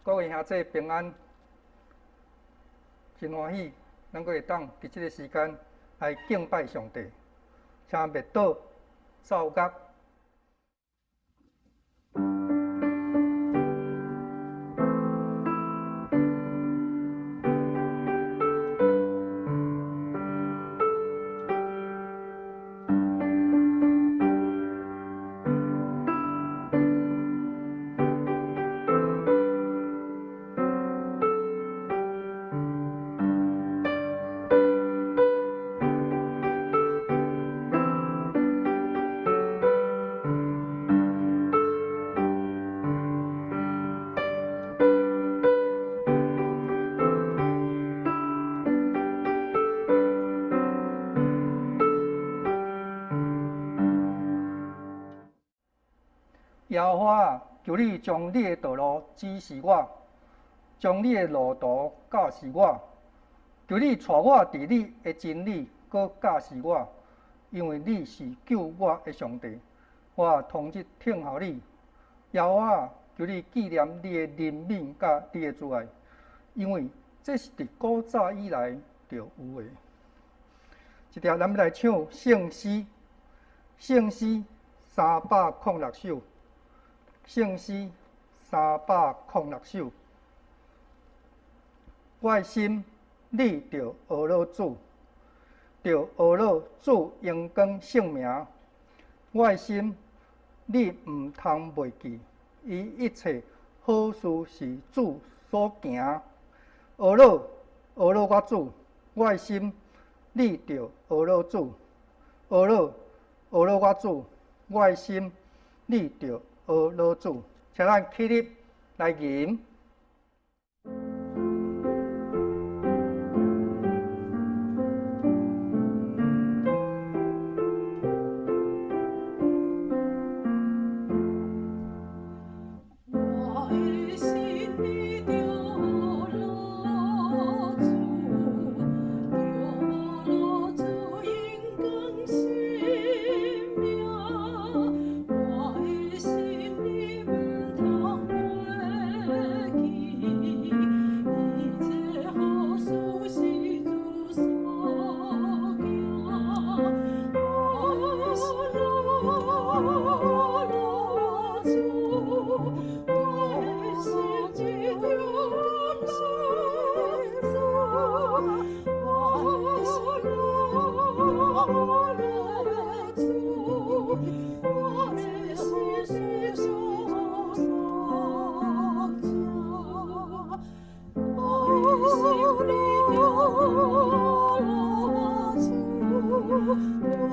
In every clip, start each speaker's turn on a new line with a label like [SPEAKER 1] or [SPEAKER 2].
[SPEAKER 1] 各位兄弟平安，真歡喜，咱閣會當佇這个時間來敬拜上帝，請默禱奏樂。耶和華啊，求你將你的道路指示我，將你的路途教示我。求你帶我佇你的真理，閣教示我，因為你是救我的上帝，我終日等候你。耶和華啊，求你紀念你的憐憫佮你的慈愛，因為這是佇古早以來就有的。這條咱欲來唱聖詩，聖詩306首。聖詩306首，我的心，你著呵咾主，著呵咾主榮光聖名。我的心，你毋通袂記，伊一切好事是主所行。呵咾，呵咾我主，我的心，你著呵咾主，呵咾，呵咾我主，我的心，你著呵咾主，請咱起立來吟。
[SPEAKER 2] 我的心你著呵咾主，著呵咾主榮光聖名。我的心你毋通袂記，一切好事是主所行。呵咾呵咾主，我的心你著呵咾主，呵咾呵咾主，我的心是主所造。我的心你著呵咾主，我的心你著主，呵咾呵咾主，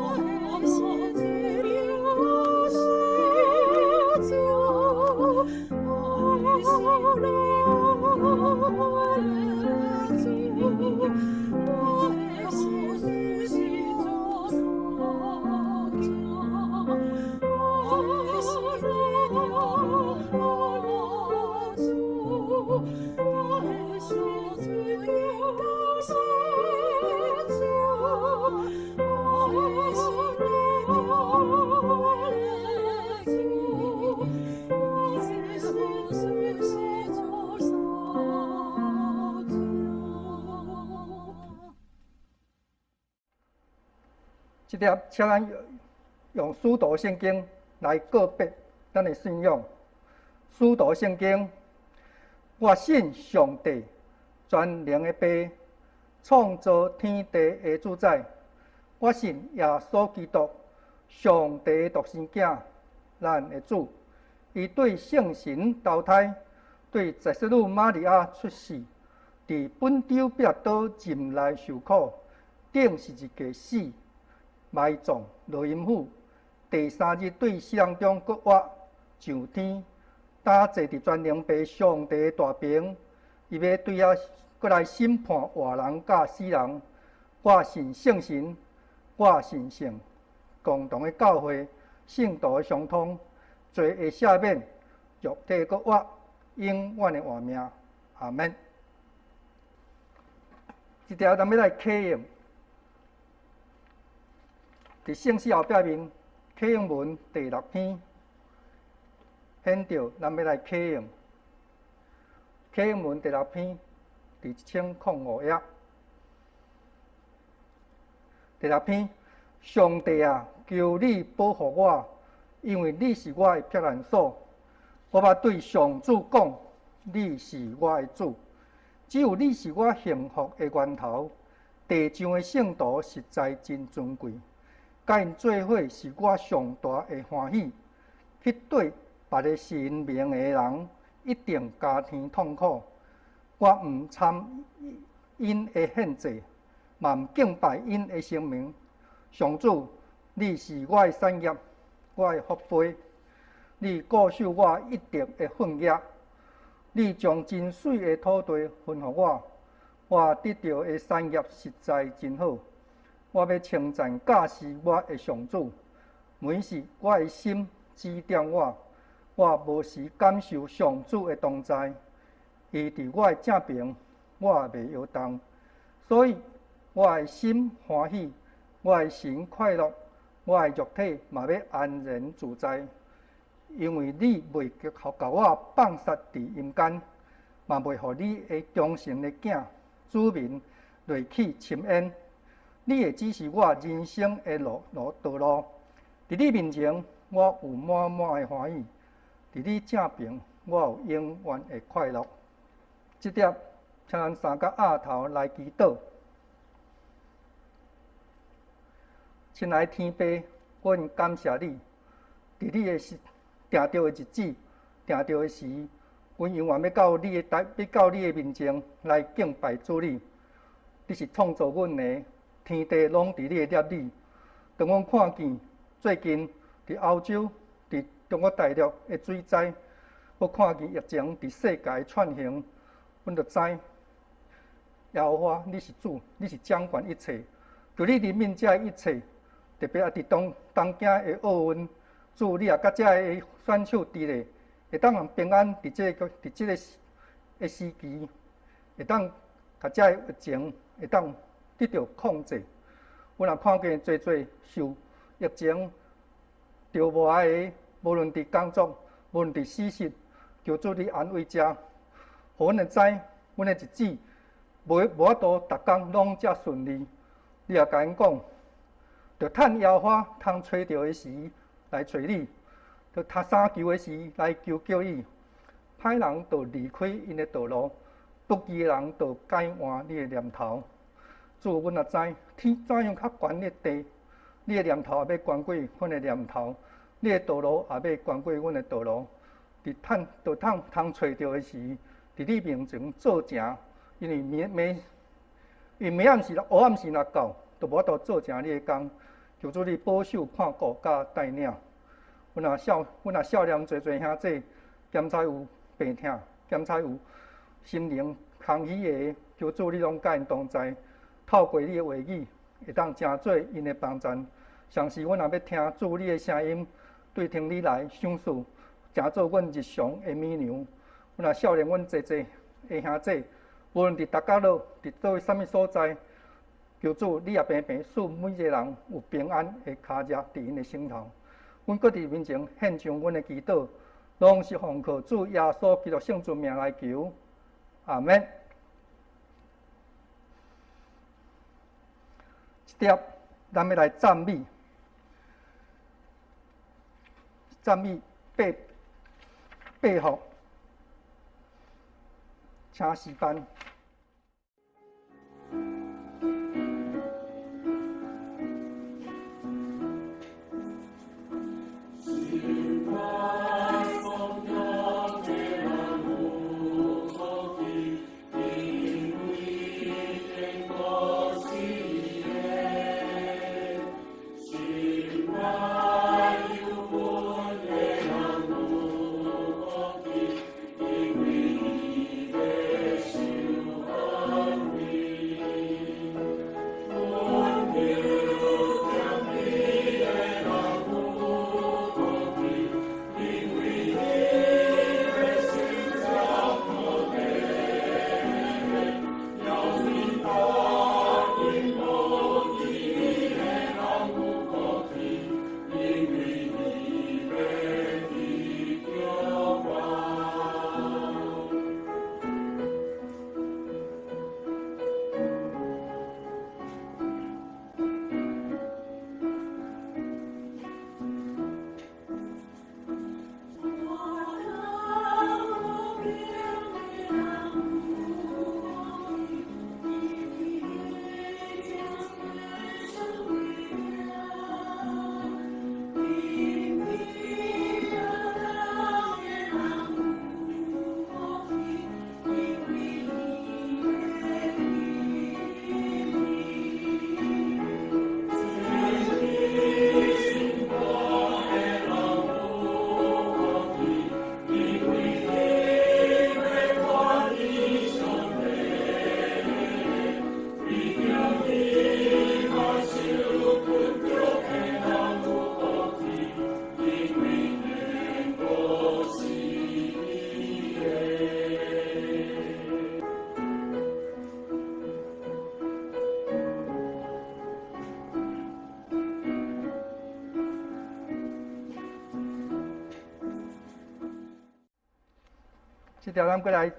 [SPEAKER 2] 我的心是主所造。我的心你著呵咾主，我的心你著主，我的心你著呵咾主，我的心是主所造。
[SPEAKER 1] 這粒，請咱用使徒聖經來告別咱的信仰。使徒聖經，我信上帝全能的父，創造天地的主宰。我信耶穌基督，上帝的獨生囝，咱的主。伊對聖神投胎，對十聖女瑪利亞出世，佇本丟彼拉多任內受苦，釘十字架死，埋葬落陰府，第三日對死人中復活，上天，搭坐佇全能父上帝的大爿，伊欲對遐閣來審判活人佮死人。我信聖神，我信聖共同的教會，聖徒的相通，罪的赦免，肉體復活，永遠的活命。阿們。這條咱欲來啟用，佇聖詩後壁面啟用文第六篇，現著咱欲來啟用。啟文第六篇，佇1005頁。第六篇，上帝啊，求你保護我，因為你是我的避難所。我欲對上主講，你是我的主，只有你是我幸福的源頭。地上的聖徒實在真尊貴，佮𪜶做伙是我上大的歡喜。去對別个神明的人，一定加添痛苦。我毋參𪜶的獻祭，嘛毋敬拜𪜶的神明。上主，你是我的產業，我的福杯。你固守我一得的份額，你將真媠的土地分予我。我得著的產業實在真好。我欲稱讚教示我的上主，每時我的心指點我，我無時感受上主的同在。伊佇我的正爿，我袂搖動。所以我的心歡喜，我的神快樂，我的肉體嘛欲安然自在。因為你袂予我放殺佇陰間，嘛袂予你的忠誠的囝子民落去深淵。你會指示我人生的道路。佇你面前，我有滿滿的歡喜；佇你正爿，我有永遠的快樂。這碟，請咱三個額頭來祈禱。親愛的天父，阮感謝你，佇你的時定著的日子，定著的時，阮永遠欲到你的台，欲到你的面前來敬拜主你。你是創造阮的，天地攏佇你的捏裡。當阮看見最近佇歐洲、佇中國大陸的水災，閣看見疫情佇世界的竄行，阮就知耶和華你是主，你是掌管一切，求你憐憫這一切，特別也佇東京的奧運，主你也佮這个選手佇咧，會當予平安佇這個的時期，會當共這个疫情會當得著控制。阮也看見濟濟受疫情著無愛的，無論佇工作，無論佇死實，求主你安慰遮，予阮會知，阮的日子無法度逐工攏遮順利。你也共𪜶講，著趁耶和華通揣著的時來揣你，著趁相求的時來求叫伊。歹人著離開𪜶的道路，不義的人著改換你的念頭。主，阮也知天怎樣較懸的地，你的念頭也欲懸過阮的念頭，你的道路也欲懸過阮的道路。佇趁著通通揣著的時，佇你面前做成，因為暝暗時、黑暗時若到，就無法度做成你的工。求主你保守看顧佮帶領。阮也少年濟濟兄弟，檢查有病痛，檢查有心靈空虛的，求主你攏佮𪜶同在，透過你的話語，會當成做𪜶的幫贊。同時，阮也欲聽主你的聲音，對天你來賞賜，成做阮日常的米糧。阮也少年，阮濟濟的兄弟，無論佇逐角落，佇佗位啥物所在，求主你也平平賜每一個人有平安的跤跡佇𪜶的心頭。阮閣佇面前獻上阮的祈禱，攏是奉靠主耶穌基督聖尊名來求，阿們。這碟，咱欲來讚美，讚美八八號，請示範。這條咱閣來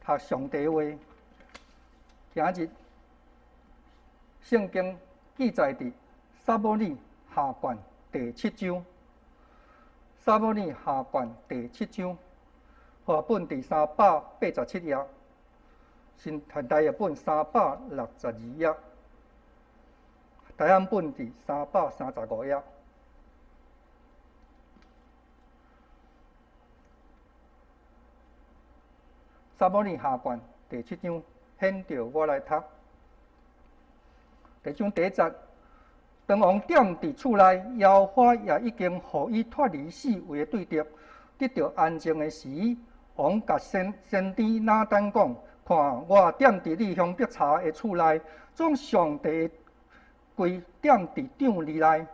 [SPEAKER 1] 讀上帝話。今日聖經記載佇撒母耳下卷第七章。撒母耳下卷第七章，和合本佇387頁，新現代譯本362頁，台漢本佇335頁。撒母耳下卷第七章，現著我來讀。第一章第一節，當王踮佇厝內，耶和華也已經予伊脫離四圍的對敵，得著安靜的時，王共先知拿單講：看，我踮佇你香柏柴的厝內，將上帝的櫃踮佇帳裡內。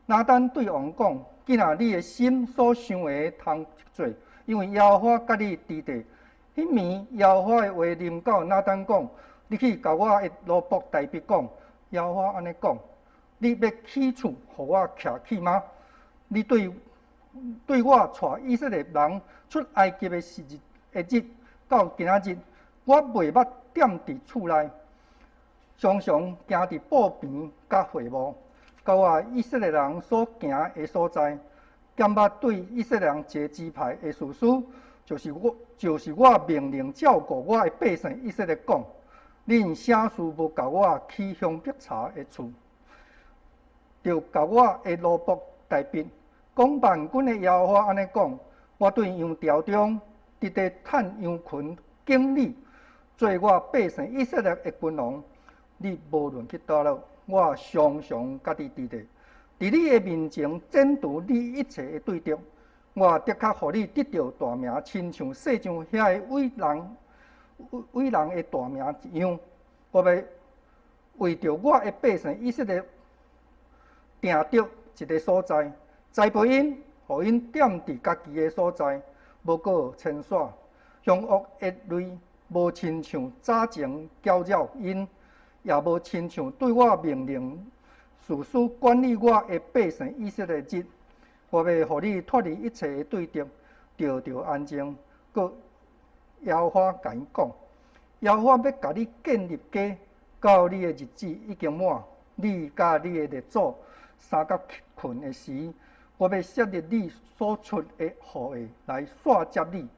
[SPEAKER 1] 拿單對王講：囝仔，你的心所想的通做，因為耶和華佮你佇咧。彼暝，耶和華的話臨到拿單講：你去共我的奴僕大衛講，耶和華按呢講：你欲起厝予我徛去嗎？你對對我帶以色列人出埃及的時日的日到今仔日，我袂捌踮佇厝內，常常行佇布棚佮會幕，到我以色列人所行的所在，減捌對以色列人一个支派的士師。就是我命令照顧我的百姓以色列講，恁啥事無共我起香柏柴的厝？著共我的奴僕大衛講，萬軍的耶和華按呢講：我對羊牢中佇咧趁羊群經理，做我百姓以色列的君王。你無論去佗落，我常常佮你佇咧，佇你的面前剪除你一切的對敵。我的確予你得著大名，親像世上遐个偉人、偉人的大名一樣。我欲為著我的百姓以色列定著一个所在，栽培𪜶，予𪜶踮佇家己的所在，無閣遷徙。凶惡的類無親像早前攪擾𪜶，也無親像對我命令士師管理我的百姓以色列日。我欲予你脫離一切的對敵，得著安靜。閣耶和華共伊講：耶和華欲共你建立家，到你的日子已經滿，你佮你的列祖相佮睏的時，我欲設立你所出的後裔來續接你。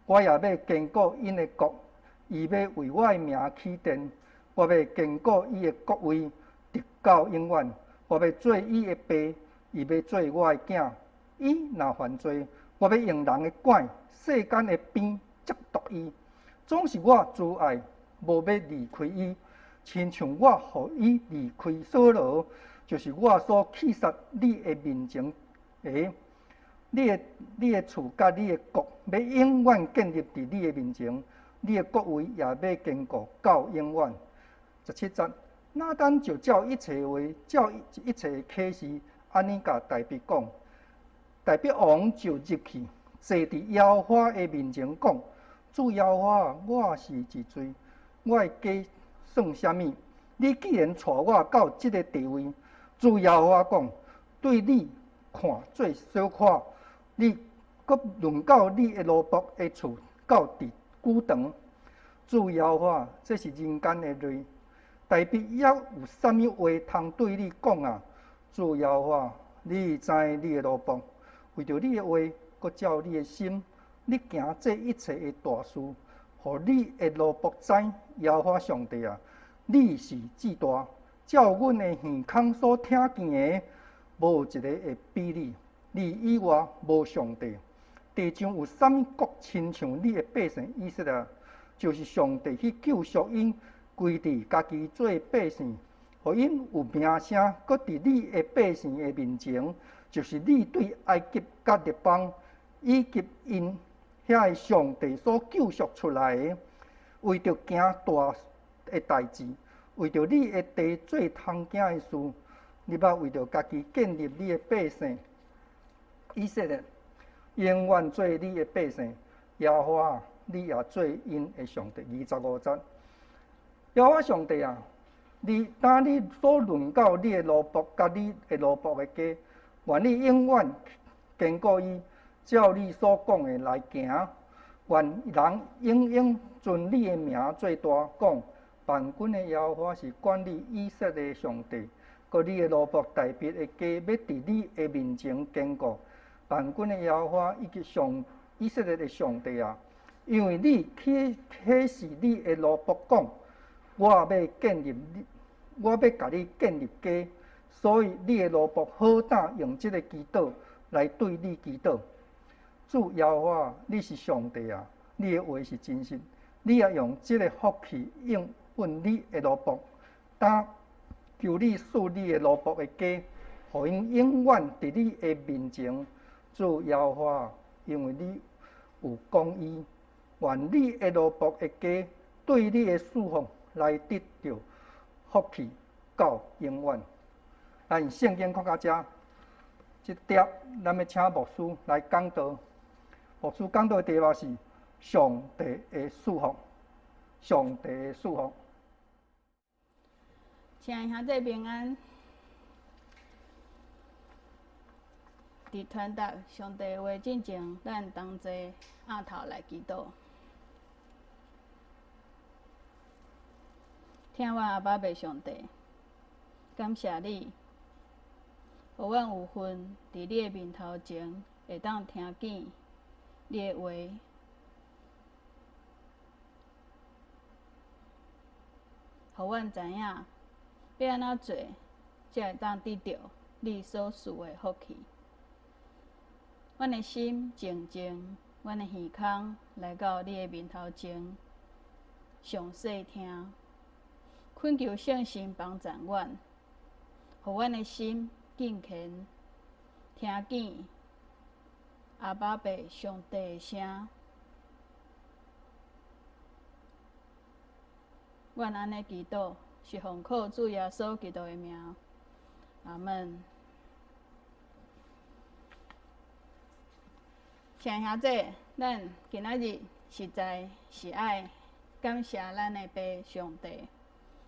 [SPEAKER 1] 我也欲堅固𪜶的國，伊欲為我的名起殿。我欲堅固伊的國位，直到永遠。我欲做伊的爸。伊欲做我的囝，伊若犯罪，我欲用人的拐、世間的鞭責毒伊。總是我慈愛，無欲離開伊，親像我予伊離開掃羅，就是我所棄殺你的面前的。你的厝佮你的國，欲永遠建立佇你的面前，你的國位也欲堅固到永遠。17節，拿單就照一切話，照一切的啟示。按呢共大衛講，大衛王就入去，坐佇耶和華的面前講：主耶和華，我是一罪，我的家算啥物？你既然帶我到這个地位，主耶和華講：對你看做小可，你閣論到你的奴僕的厝到佇久長？主耶和華，這是人間的類，大衛猶有啥物話通對你講啊？主耶和華，你知你的奴僕，為著你的話，閣照你的心，你行這一切的大事，予你的奴僕知。耶和華上帝啊，你是至大，照阮的耳孔所聽見的，無一個會比你。你以外無上帝。地上有啥物國親像你的百姓以色列？就是上帝去救贖𪜶，歸佇家己做百姓。予𪜶有名聲，閣佇你的百姓的面前，就是你對埃及佮列邦以及𪜶遐个上帝所救贖出來的，為著行大的代誌，為著你的地做通行的事，你欲為著家己建立你的百姓以色列，永遠做你的百姓。耶和華，你也做𪜶的上帝。25節，耶和華上帝啊！你當你所論到你的奴僕佮你的奴僕的家，願你永遠堅固伊，照你所講的來行。願人永永尊你的名做大，講萬軍的耶和華是管理以色列的上帝。閣你的奴僕大衛的家，欲佇你的面前堅固。萬軍的耶和華以及上以色列的上帝啊，因為你啟啟示你的奴僕講，我欲建立你，我欲共你建立家，所以你的奴僕好膽用這个祈禱來對你祈禱。主耶和華，你是上帝啊！你的話是真實，你也用這个福氣應允你的奴僕，當求你賜你的奴僕的家，予𪜶永遠佇你的面前。主耶和華，因為你有講醫，願你的奴僕的家對你的侍奉來得著福氣到永遠。咱聖經看到遮，這帖咱欲請牧師來講道。牧師講道的題目是上帝的賜福，上帝的賜福。
[SPEAKER 3] 親愛兄弟平安，佇傳達上帝話進前，咱同齊徛頭來祈禱。聽阮阿爸父上帝，感謝你，予阮有份佇你的面頭前，會當聽見你的話，予阮知影欲按怎做，才會當得著你所賜的福氣。阮的心靜靜，阮的耳孔來到你的面頭前，詳細聽，懇求聖神幫助阮，予阮的心敬虔，聽見阿爸父上帝的聲。阮按呢祈禱，是奉靠主耶穌基督的名，阿們。親愛兄弟，咱今仔日實在是愛感謝咱的父上帝，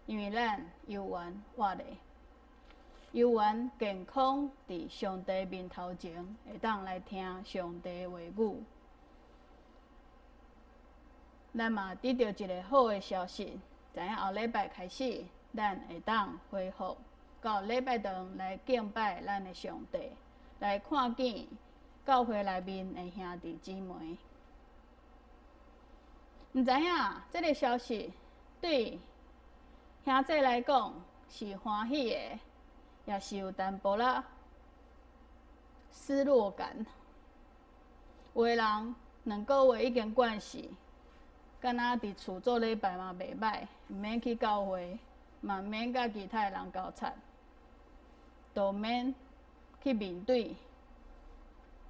[SPEAKER 3] 因為咱猶原活咧，猶原健康佇上帝面頭前，會當來聽上帝的話語。咱嘛得著一个好的消息，知影後禮拜開始，咱會當恢復到禮拜堂來敬拜咱的上帝，來看見教會內面的兄弟姊妹。毋知影這个消息對兄弟來講是歡喜的，也是有淡薄仔失落感。有的人兩个月已經慣勢，敢若佇厝做禮拜嘛袂䆀，毋免去教會，嘛毋免佮其他的人交叉，都毋免去面對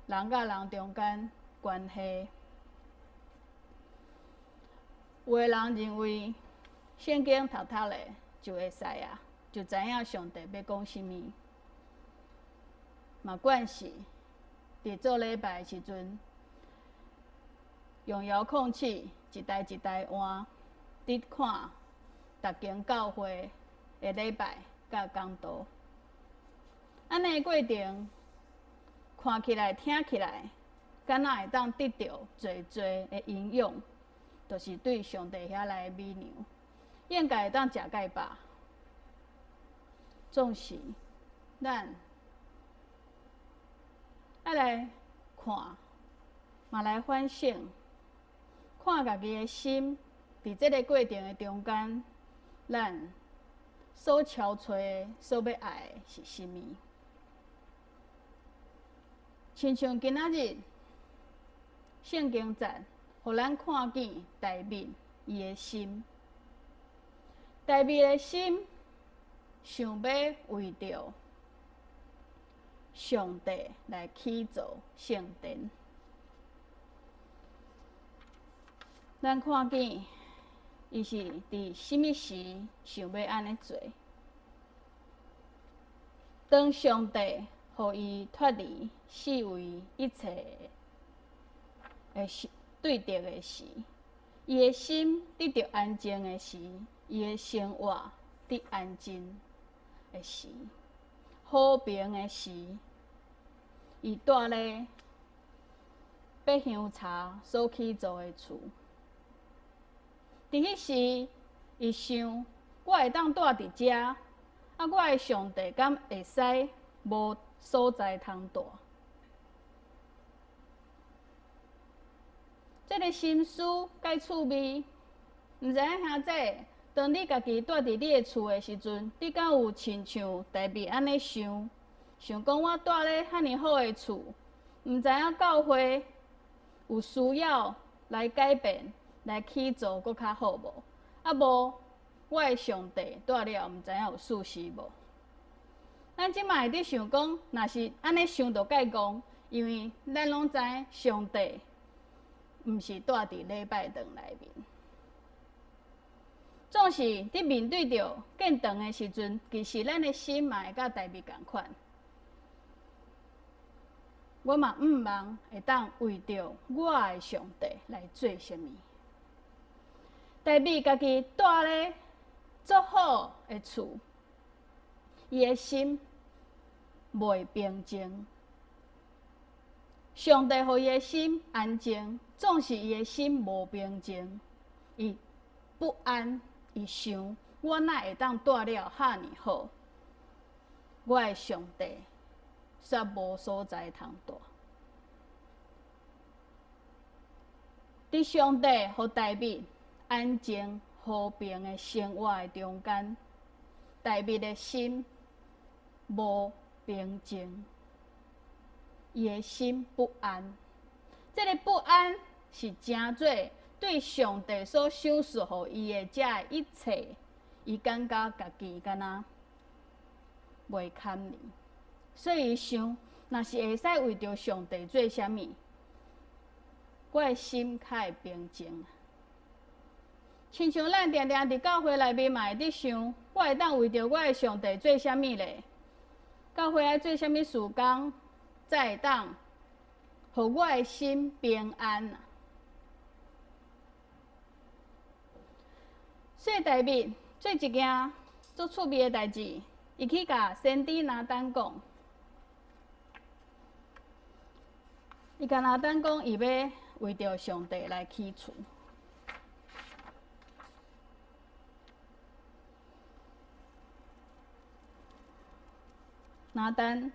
[SPEAKER 3] 人佮人中間關係。有的人認為聖經讀讀咧就會使啊，就知影上帝欲講啥物。嘛慣勢佇做禮拜的時陣，用遙控器一台一台換，佇看逐間教會的禮拜佮講道。按呢過程看起來、聽起來，敢若會當得著濟濟的營養，就是對上帝遐來的米糧，應該會當食蓋飽。總是咱愛來看，嘛來反省，看家己的心，佇這个過程的中間，咱所撨揣的、所欲愛的是啥物？親像今仔日聖經節，予咱看見大衛伊的心，大衛的心想欲為著上帝來起造聖殿。咱看見伊是佇啥物時想欲按呢做？當上帝予伊脫離四圍一切的對敵的時，伊的心得著安靜的時，伊的生活得安靜的時，和平的時，伊蹛咧伯伯香柴所起造的厝。伫彼时，伊想，我會當蹛佇遮，啊，我的上帝敢會使無所在通蹛？這个心思佮趣味，毋知影兄姊，當你家己蹛佇你的厝的時陣，你敢有親像大衛按呢想？想講我蹛咧遐爾好的厝，毋知影教會有需要來改變、來起造閣較好無？啊無，我的上帝蹛了，毋知影有舒適無？咱這擺會佇想講，若是按呢想，就蓋戇，因為咱攏知上帝毋是蹛佇禮拜堂內面。總是佇面對著建堂的時陣，其實咱的心嘛會佮大衛仝款。我嘛向望會當為著我的上帝來做啥物。大衛家己蹛咧足好的厝，伊的心袂平靜。上帝予伊的心安靜，總是伊的心無平靜，伊不安，伊想我哪會當蹛了遐爾好？我的上帝煞無所在通蹛。佇上帝予大衛安靜和平的生活的中間，大衛的心無平靜，伊的心不安。這个不安是誠做對上帝所賞賜予伊的這一切，伊感覺家己敢若袂堪呢。所以伊想，若是會使為著上帝做啥物，我的心較會平靜。親像咱定定佇教會內面嘛會佇想，我會當為著我的上帝做啥物咧？教會愛做啥物事工，才會當予我的心平安。所以大衛做一件足趣味的代誌，伊去共先知拿單講，伊共拿單講，伊欲為著上帝來起厝。拿單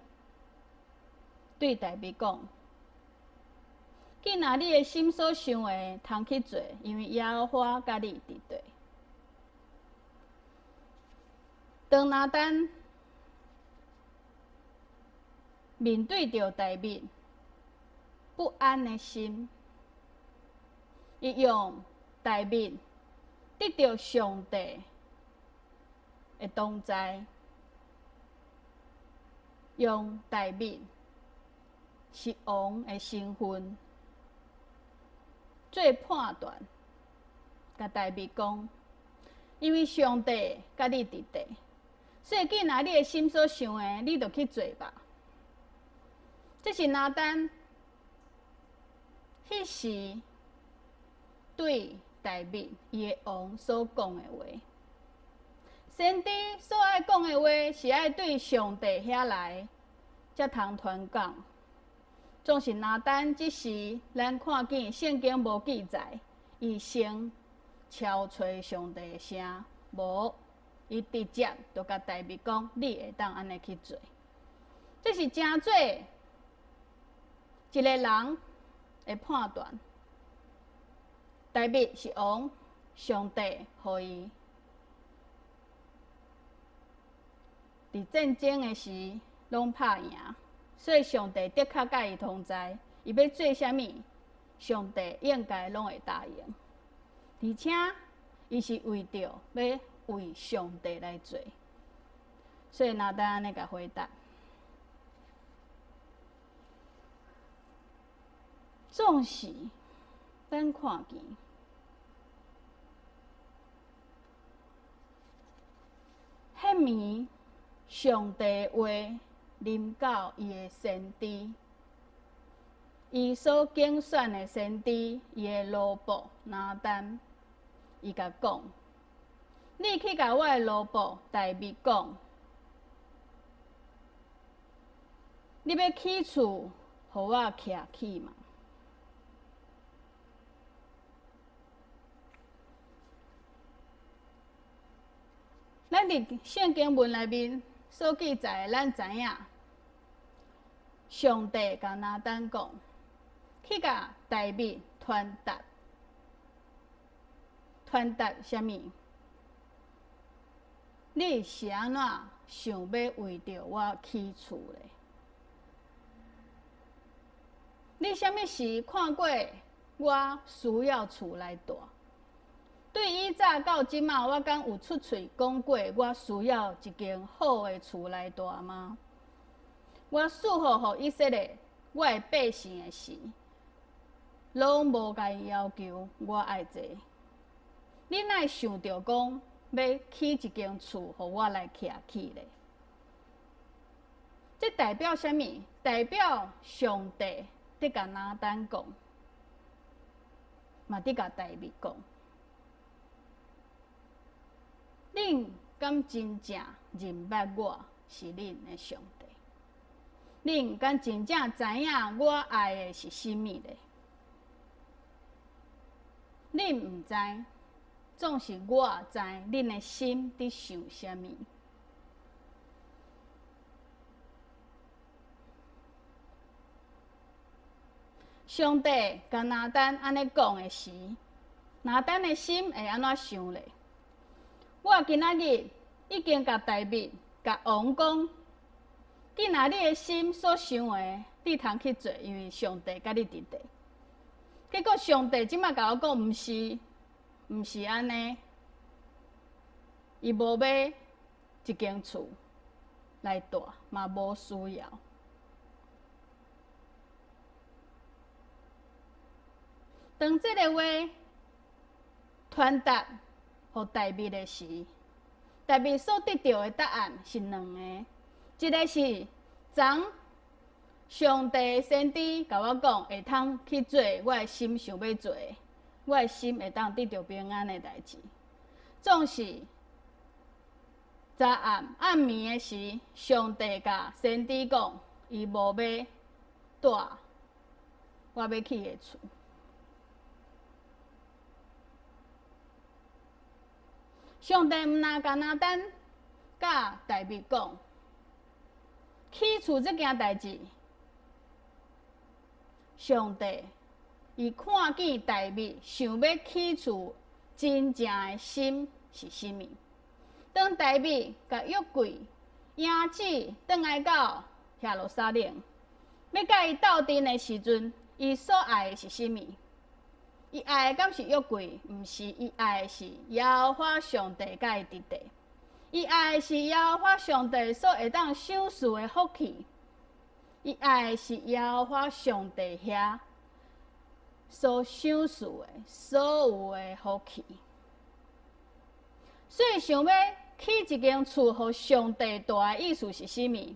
[SPEAKER 3] 對大衛講：既若你的心所想的通去做，因為耶和華佮你佇綴。當拿單面對著大衛不安的心，伊用大衛得著上帝的同在，用大衛是王的身份做判斷，共大衛講，因為上帝佮你佇綴，所以既若你的心所想的，你就去做吧。這是拿單彼時對大衛伊的王所講的話。先知所愛講的話是愛對上帝遐來，才通傳講。總是拿單這時，咱看見聖經無記載，伊先敲揣上帝的聲，無，伊直接就共大衛講：你會當按呢去做。這是誠做一个人的判斷。大衛是王，上帝予伊佇戰爭的時攏拍贏，所以上帝的確佮伊同在。伊欲做啥物，上帝應該攏會答應。而且，伊是為著欲為上帝來做，所以拿單按呢共回答。總是咱看見，彼暝上帝話臨到伊的先知，伊所揀選的先知，伊的奴僕拿單，伊共講：你去共我的奴僕大衛講，你欲起厝予我徛起嗎？咱佇聖經文內面所記載的，咱知影，上帝共拿單講，去共大衛傳達，傳達啥物？你是按怎想欲為著我起厝咧？你啥物時看過我需要厝來蹛？對以早到這馬，我敢有出喙講過我需要一間好的厝來蹛嗎？我賜福予以色列，我的百姓的時，攏無共伊要求我愛這個。你哪會想著講欲起一間厝，予我來徛起咧？這代表啥物？代表上帝佇共拿單講，嘛佇共大衛講。恁敢真正認捌我是恁的上帝？恁敢真正知影我愛的是啥物咧？恁毋知，總是我知恁的心佇想啥物。上帝共拿單按呢講的時，拿單的心會按怎想咧？我今仔日已經共大衛、共王講，既若你的心所想的，你通去做，因為上帝佮你佇咧。結果上帝這馬共我講，毋是，毋是按呢，伊無欲一間厝來蹛，嘛無需要。當這个話傳達予大衛的時，大衛所得著的答案是兩个，一个是昨上帝先知共我講，會通去做我的心想欲做的，我的心會當得著平安的代誌。總是昨暗暗暝的時，上帝共先知講，伊無欲蹛我欲起的厝。上帝毋但共拿單佮大衛講起厝這件代誌，上帝伊看見大衛想欲起厝真正的心是啥物。當大衛共約櫃迎接轉來到耶路撒冷，欲佮伊鬥陣的時陣，伊所愛的是啥物？伊愛的敢是約櫃？毋是，伊愛的是耶和華上帝佮伊佇咧。伊愛的是耶和華上帝所會當賞賜的福氣。伊愛的是耶和華上帝遐所賞賜的所有的福氣。所以想欲起一間厝予上帝蹛的意思是啥物？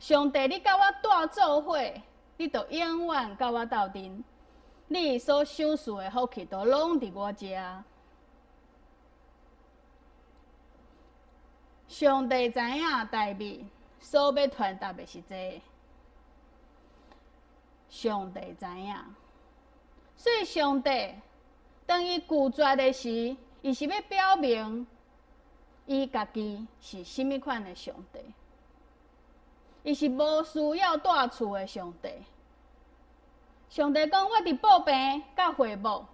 [SPEAKER 3] 上帝，你佮我蹛做伙，你就永遠佮我鬥陣。你所賞賜的福氣都攏佇我遮。上帝知影大衛所欲傳達的是這个，上帝知影，所以上帝當伊拒絕的時，伊是欲表明伊家己是啥物款的上帝，伊是無需要蹛厝的上帝。上帝講：我佇布棚佮會幕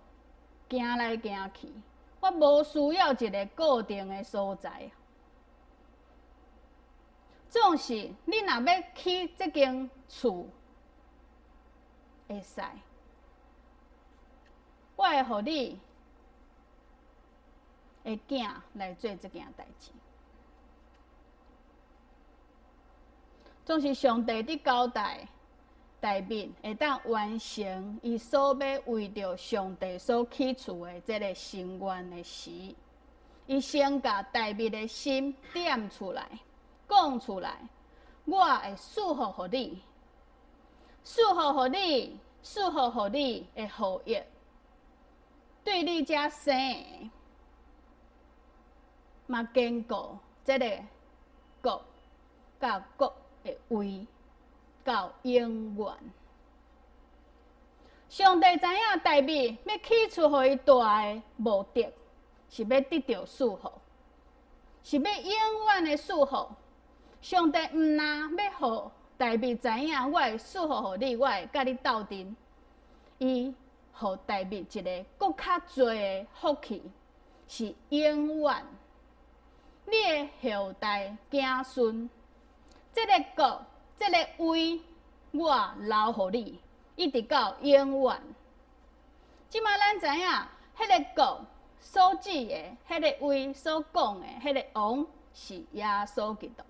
[SPEAKER 3] 行來行去，我無需要一个固定的所在。總是你若欲起這間厝，會使，我會予你的囝來做這件代誌。總是上帝佇交代。大衛會當完成伊所欲為著上帝所起厝的這个心願的時，伊先共大衛的心點出來，講出來，我會賜福予你，賜福予你，賜福予你的後裔，對你遮生的，嘛堅固這个國佮國的位。到永遠。上帝知影大衛欲起厝予伊蹛的目的，是欲得著賜福，是欲永遠的祝福。上帝毋但欲予大衛知影，我會賜福予你，我會佮你鬥陣。伊予大衛一個閣較濟的福氣，是永遠。你的後代子孫，這個國，這個位，我留予你，一直到永遠。這馬咱知影，彼個國所指的，彼個位所講的，彼個王是耶穌基督。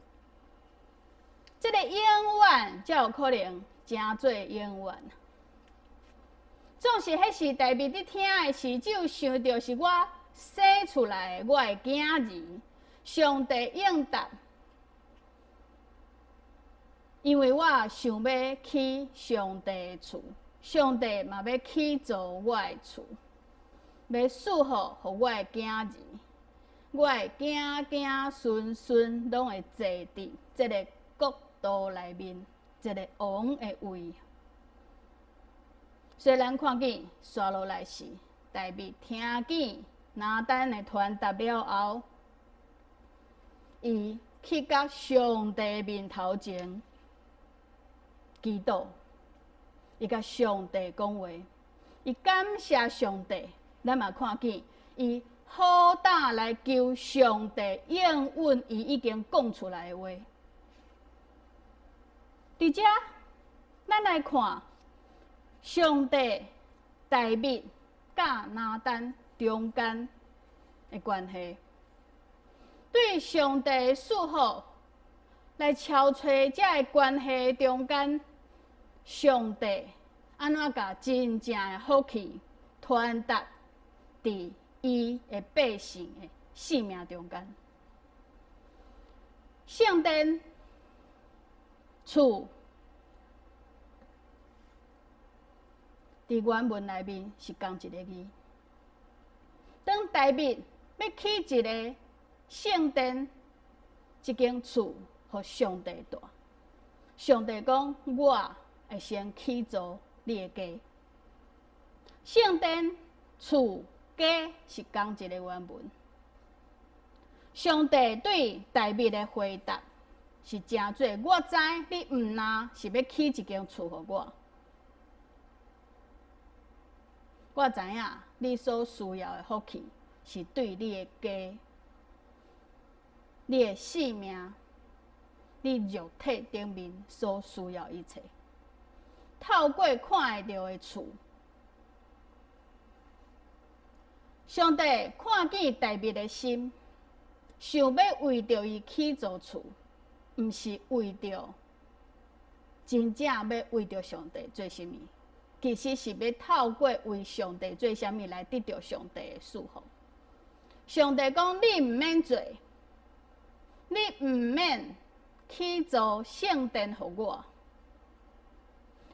[SPEAKER 3] 這個永遠才有可能成做永遠。總是彼時大衛佇聽的時，只有想著是我生出來的我的囝兒，上帝應答，因為我想欲起上帝的厝，上帝嘛欲起造我的厝，欲賜福予我的囝兒，我的子子孫孫攏會坐佇這个國度內面，這个王的位。所以咱看見，紲落來是大衛聽見拿單的傳達了後，伊去佮上帝面頭前祈禱，伊共上帝講話，伊感謝上帝。咱嘛看見伊好膽來求上帝應允伊已經講出來的話。佇遮，咱來看上帝、大衛佮拿單中間的關係，對上帝的祝福來超出這个關係中間，上帝按怎共真正的福氣傳達佇伊的百姓的性命中間。聖殿厝佇原文內面是仝一个字。當大衛欲起一个聖殿，這間厝予上帝蹛，上帝講：我會先起造你的家。聖殿、厝、家是仝一個原文。上帝對大衛的回答是誠做，我知你毋但是欲起一間厝予我，我知影你所需要的福氣是對你的家、你的性命、你肉體頂面所需要一切，透過看會著的厝，上帝看見大衛的心，想欲為著伊起造厝，毋是為著真正欲為著上帝做啥物，其實是欲透過為上帝做啥物來得著上帝的祝福。上帝講：你毋免做，你毋免起造聖殿予我，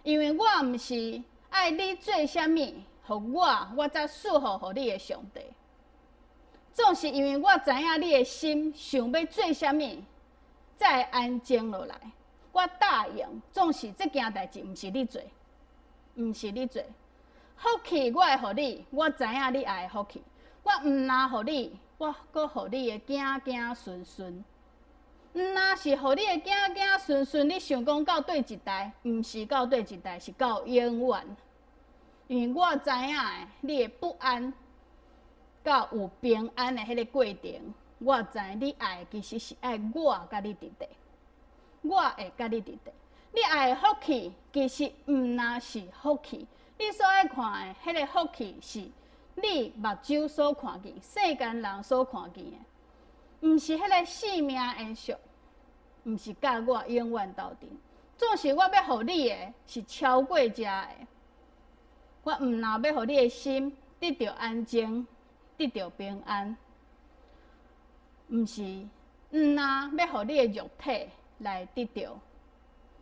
[SPEAKER 3] 因為我毋是愛你做啥物予我，我才賜福予你的上帝。總是因為我知影你的心想欲做啥物，才會安靜落來。我答應，總是這件代誌毋是你做，毋是你做。福氣我會予你，我知影你愛的福氣。我毋但予你，我閣予你的子子孫孫。毋但是予你的子子孫孫，你想講到佗一代，毋是到佗一代，是到永遠。因為我知影的，你的不安到有平安的彼个過程，我知你愛的其實是愛我佮你佇佇，我會佮你佇佇。你愛的福氣其實毋但是福氣，你所愛看的彼个福氣是你目睭所看見、世間人所看見的，毋是彼个性命延續，毋是佮我永遠鬥陣。總是我欲予你的是超過這的。我毋但欲予你的心得著安靜，得著平安，毋是毋但欲予你的肉體來得著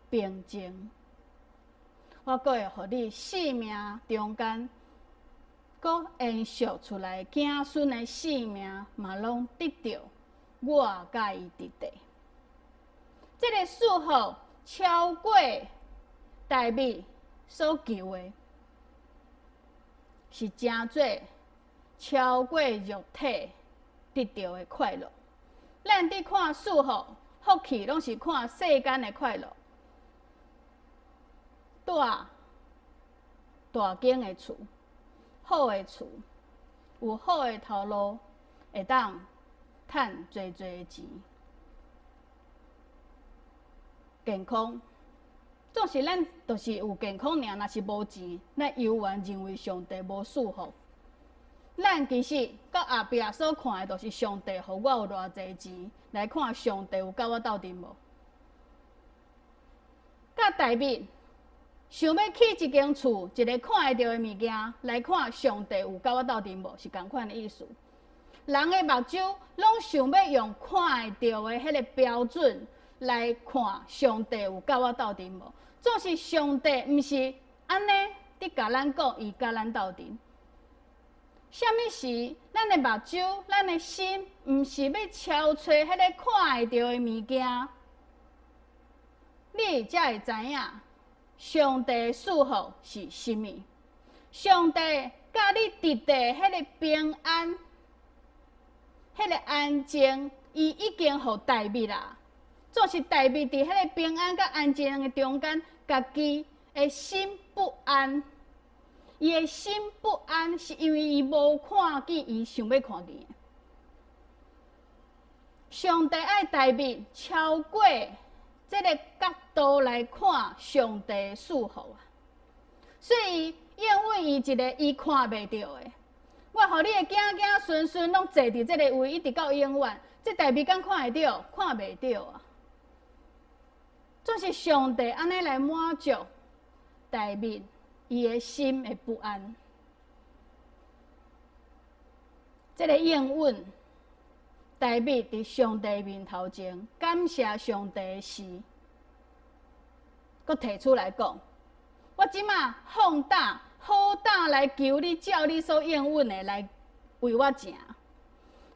[SPEAKER 3] 平靜，我閣會予你性命中間，閣延續出來子孫的性命嘛，攏得著我佮伊佇佇。這个祝福超過大衛所求的，是誠做超過肉體得著的快樂，咱佇看祝福、福氣，攏是看世間的快樂。住大間的厝，好的厝，有好的頭路，會當趁濟濟的錢。健康，總是咱就是有健康爾，若是無錢，咱猶原認為上帝無賜福。咱其實到後壁所看的，就是上帝予我有偌濟錢，來看上帝有佮我鬥陣無？佮大衛想欲起一間厝，一个看會著的物件，來看上帝有佮我鬥陣無？是仝款的意思。人的目睭攏想欲用看會著的彼个標準來看上帝有佮我鬥陣無？總是上帝毋是按呢佇共咱講，伊佮咱鬥陣。啥物時，咱的目睭、咱的心，毋是欲超揣彼个看會著的物件，你才會知影上帝的祝福是啥物。上帝佮你得著彼个平安、彼个安靜，伊已經予大衛啦。總是大衛佇彼个平安佮安靜的中間，家己的心不安。伊的心不安，是因為伊無看見伊想欲看見的。上帝愛大衛超過這个角度來看上帝的祝福啊，所以應允伊一个伊看袂著的。我予你的囝囝孫孫攏坐佇這个位，一直到永遠。這大衛敢看會著？看袂著啊！總是上帝按呢來滿足大衛伊的心的不安。這个應允，大衛佇上帝面頭前感謝上帝的時，閣提出來講：我這馬放膽好膽來求你，照你所應允的來為我成。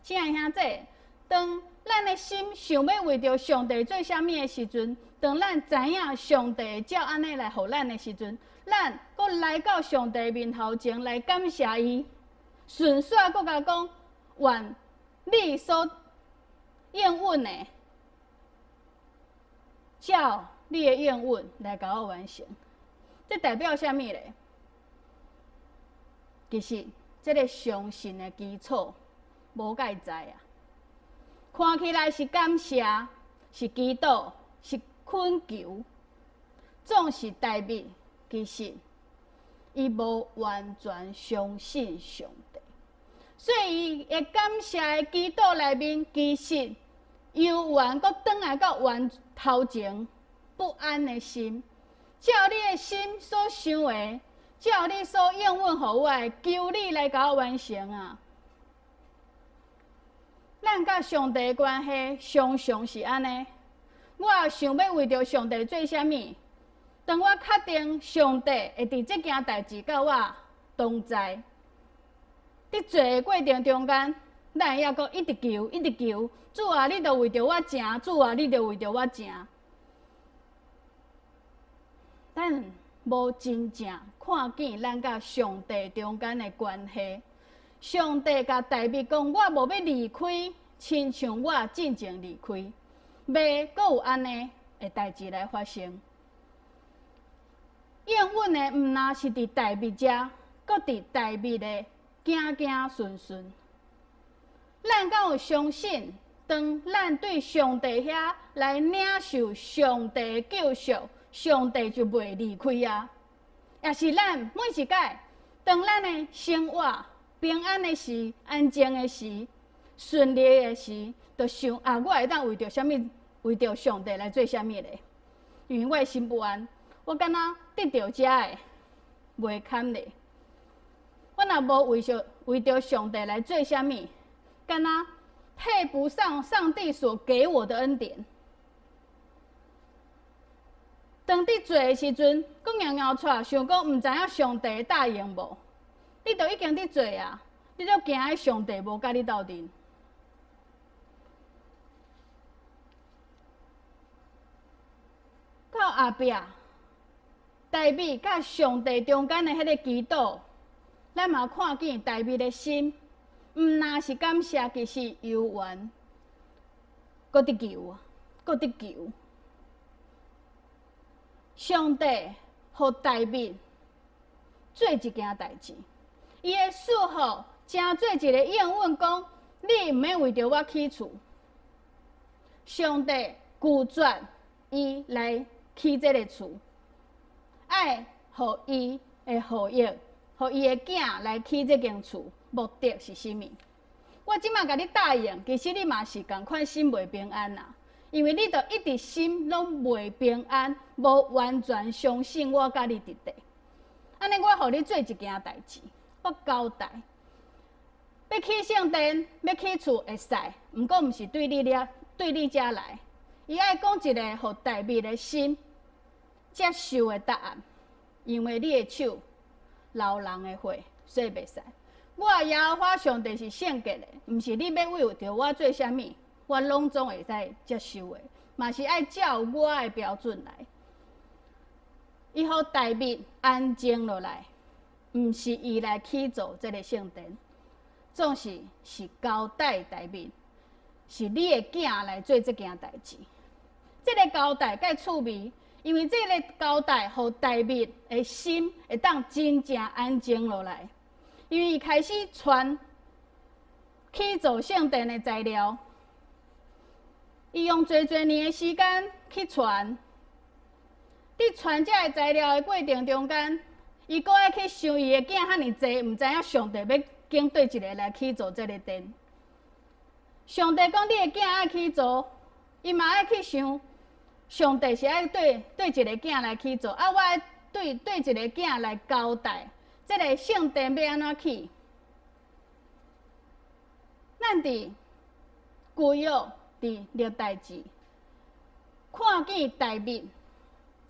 [SPEAKER 3] 親愛兄弟，當咱的心想欲為著上帝做啥物的時陣，當咱知影上帝會照按呢來予咱的時陣，咱閣來到上帝面頭前來感謝伊，順紲閣共講，願你所應允的，照你的應允來共我完成。這代表啥物咧？其實，這个相信的基礎無蓋在啊。看起來是感謝，是祈禱，是懇求，總是大衛其實伊無完全相信上帝，所以伊的感謝的祈禱內面，其實猶原閣轉來到原頭前不安的心，照你的心所想的，照你所應允予我的，求你來共我完成啊！咱佮上帝的關係常常是按呢。我想欲為著上帝做啥物，當我確定上帝會佇這件代誌佮我同在，佇做的過程中間，咱會猶閣一直求，一直求，主啊，你著為著我成，主啊，你著為著我成。咱無真正看見咱佮上帝中間的關係。上帝共大衛講：我無欲離開，親像我進前離開，袂閣有按呢的代誌來發生。應允的毋但是佇大衛遮，閣佇大衛的囝囝孫孫。咱敢有相信，當咱對上帝遐來領受上帝的救贖，上帝就袂離開啊。也是咱每一擺，當咱的生活平安的時、安靜的時、順利的時，就想啊，我會當為著啥物，為著上帝來做啥物咧？因為我的心不安，我敢若得著這的，袂堪咧。我若無為著上帝來做啥物，敢若配不上上帝所給我的恩典。當佇做的時陣，閣掗掗掣，想講毋知影上帝會答應無？你都已經佇做啊，你都驚彼上帝無佮你鬥陣。到後壁，大衛佮上帝中間的彼个祈禱，咱嘛看見大衛的心，毋但是感謝，其實猶原閣佇求，閣佇求。上帝予大衛做一件代誌，伊的賜福成做一个應允，講你毋免為著我起厝。上帝拒絕伊來起這个厝，愛予伊的後裔，予伊的囝來起這間厝，目的是啥物？我這馬共你答應，其實你嘛是仝款心袂平安啦，因為你都一直心攏袂平安，無完全相信我佮你佇咧。按呢，我予你做一件代誌，我交代，欲起聖殿，欲起厝會使，毋過毋是對你遮，對你遮來。伊愛講一个予大衛的心接受的答案，因為你的手流人的血，所以袂使。我耶和華上帝是聖潔的，毋是你欲為著我做啥物，我攏總會使接受的，嘛是愛照我的標準來。伊予大衛安靜落來，毋是伊來起造這个聖殿，總是是交代大衛，是你的囝來做這件代誌。這个交代蓋趣味，因為這个交代，予大衛的心會當真正安靜落來。因為伊開始傳起造聖殿的材料，伊用濟濟年的時間去傳。佇傳這个材料的過程中間，伊閣愛去想伊的囝遐爾濟，毋知影上帝欲揀佗一个來起造這个殿。上帝講你的囝愛起造，伊嘛愛去想，上帝是愛佗佗一个囝來起造，啊，我愛對佗一个囝來交代，這个聖殿欲按怎起？咱佇舊約佇歷代志，看見大衛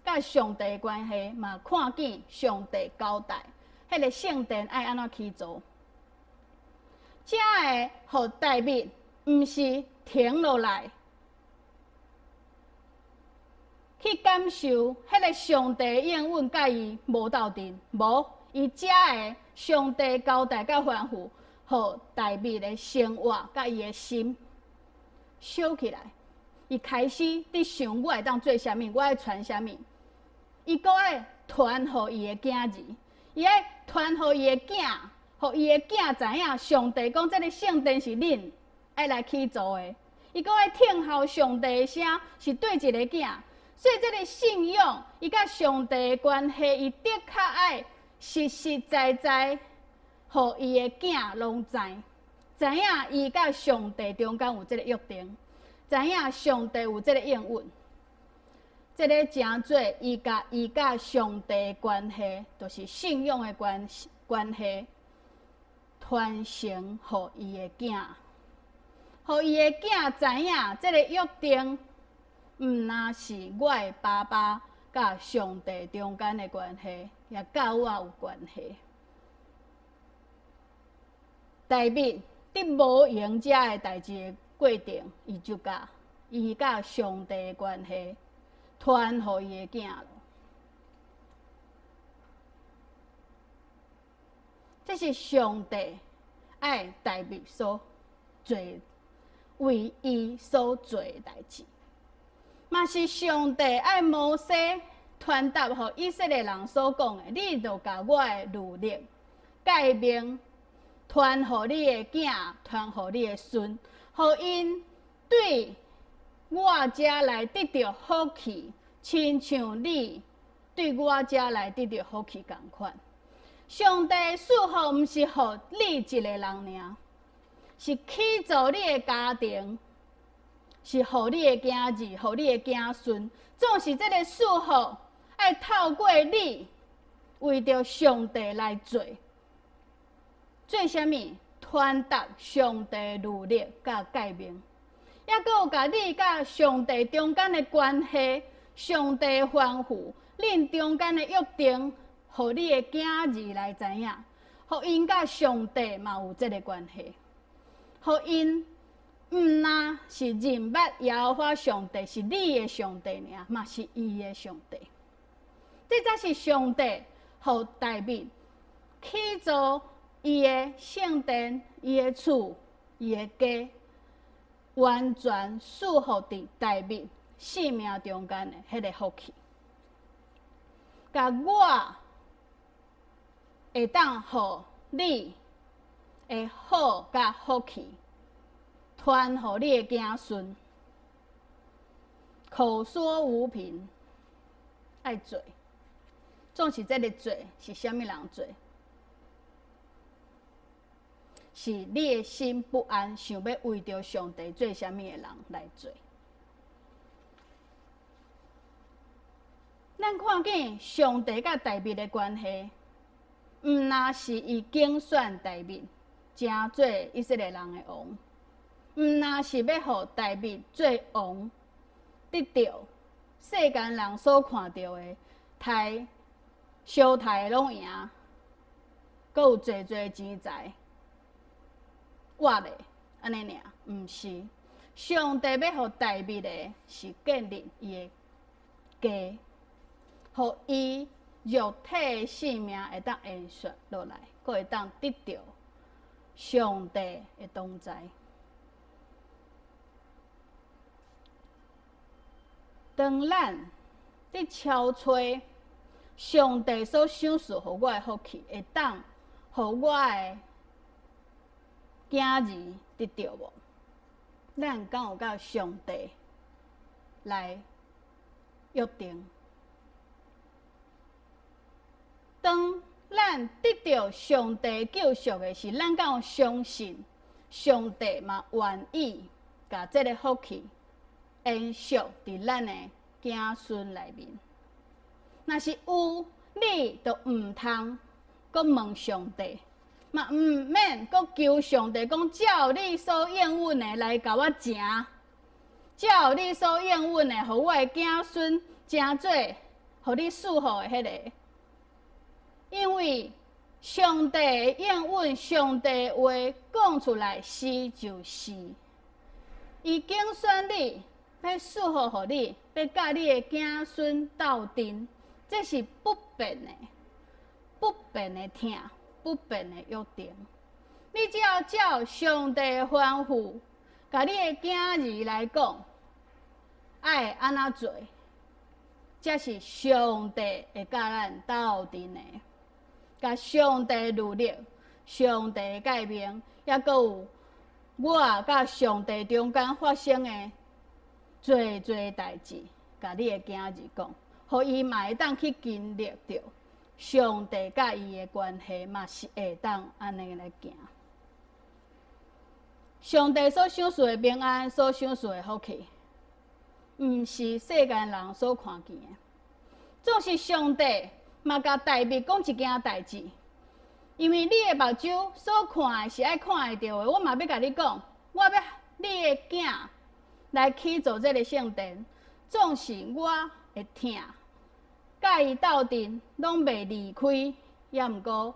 [SPEAKER 3] 佮上帝的關係，嘛看見上帝交代，彼个聖殿愛按怎起造，才會予大衛毋是停落來去感受彼个上帝應允佮伊無鬥陣，無，伊才會上帝交代佮吩咐，予大衛的生活佮伊的心燒起來。伊開始佇想我會當做啥物，我愛傳啥物。伊閣愛傳予伊的囝兒，伊愛傳予伊的囝，予伊的囝知影上帝講這个聖殿是恁愛來起造的。伊閣愛聽候上帝的聲，是佗一个囝。所以這个信仰，伊佮上帝的關係，伊的確愛實實在在，予伊的囝攏知，知影伊佮上帝中間有這个約定，知影上帝有這个應允，這个成做伊佮伊佮上帝的關係，就是信仰的關關係，傳承予伊的囝，予伊的囝知影這个約定，毋若是我的爸爸佮上帝中間的關係，也佮我有關係。大衛佇無閒遮的代誌的過程，伊就共伊佮上帝的關係傳予伊的囝了。這是上帝愛大衛所做，為伊所做的代誌，嘛是上帝愛摩西傳達予以色列人所講的，你著共我的律例誡命傳予你的囝，傳予你的孫，予𪜶對我遮來得著福氣，親像你對我遮來得著福氣仝款。上帝賜福毋是予你一個人爾，是起造你的家庭，是予你的囝兒，予你的囝孫，總是這个賜福愛透過你，為著上帝來做，做啥物？傳達上帝律例佮誡命，猶閣有共你佮上帝中間的關係，上帝吩咐，恁中間的約定，予你的囝兒來知影，予𪜶佮上帝嘛有這个關係，予𪜶毋若是認捌耶和華上帝是你的上帝爾，嘛是伊的上帝。這才是上帝予大衛起造伊的聖殿、伊的厝、伊的家。完全賜予佇大衛性命中間的彼個福氣，共我會當予你的好佮福氣，傳予你的子孫，口說無憑，愛做，總是這个做是啥物人做？是你的心不安，想欲為著上帝做啥物的人來做。咱看見上帝佮大衛的關係，毋若是伊揀選大衛成做以色列人的王，毋若是欲予大衛做王，得著世間人所看著的刣相刣攏贏，閣有濟濟錢財，活咧按呢爾，毋是。上帝欲予大衛的是建立伊的家，予伊肉體的性命會當延續落來，閣會當得著上帝的同在。當咱佇敲揣上帝所賞賜予我的福氣，會當予我的囝兒得著無？咱敢有佮上帝來約定？當咱得著上帝救贖的時，咱敢有相信上帝嘛願意共這个福氣延續佇咱的子孫內面？若是有，你就毋通閣問上帝，嘛毋免閣求上帝講，照你所應允的來共我成，照你所應允的，予我的子孫成做，予你賜福的彼个。因為上帝的應允，上帝的話講出來是就是，伊揀選你，欲賜福予你，欲佮你的子孫鬥陣，這是不變的，不變的疼，不變的約定。你只要照上帝的吩咐，共你的囝兒來講，愛按怎做，才是上帝會佮咱鬥陣的。共上帝律例、上帝的誡命，抑閣有我佮上帝中間發生的濟濟代誌，共你的囝兒講，予伊嘛會當去經歷著上帝佮伊的關係，嘛是會當按呢來行。上帝所賞賜的平安，所賞賜的福氣，毋是世間人所看見的。總是上帝嘛，共大衛講一件代誌，因為你的目睭所看的是愛看會著的，我嘛欲共你講，我欲你的囝來起造這个聖殿，總是我會疼，佮伊鬥陣攏袂離開，抑毋過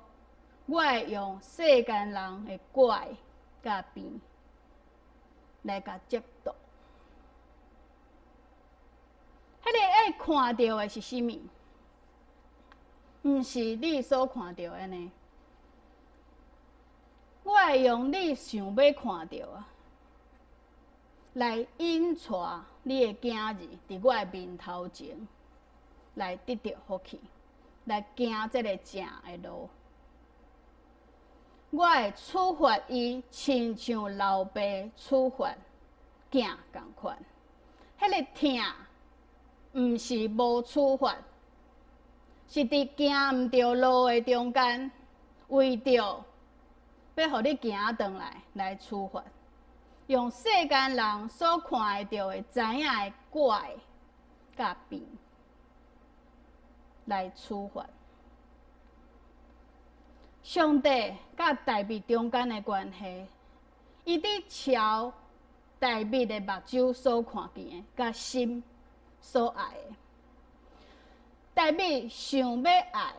[SPEAKER 3] 我會用世間人的怪佮病來共折墮。彼个愛看著的是啥物？毋是你所看著的呢。我會用你想欲看著的，來引帶你的囝兒佇我的面頭前來得著福氣，來行這个正的路。我會處罰伊，親像老爸處罰囝仝款。彼个疼毋是無處罰，是佇行毋著路的中間，為著欲予你行轉來來處罰，用世間人所看會著的知影的怪佮病來處罰。上帝佮大衛中間的關係，伊佇撨大衛的目睭所看見的，佮心所愛的。大衛想欲愛，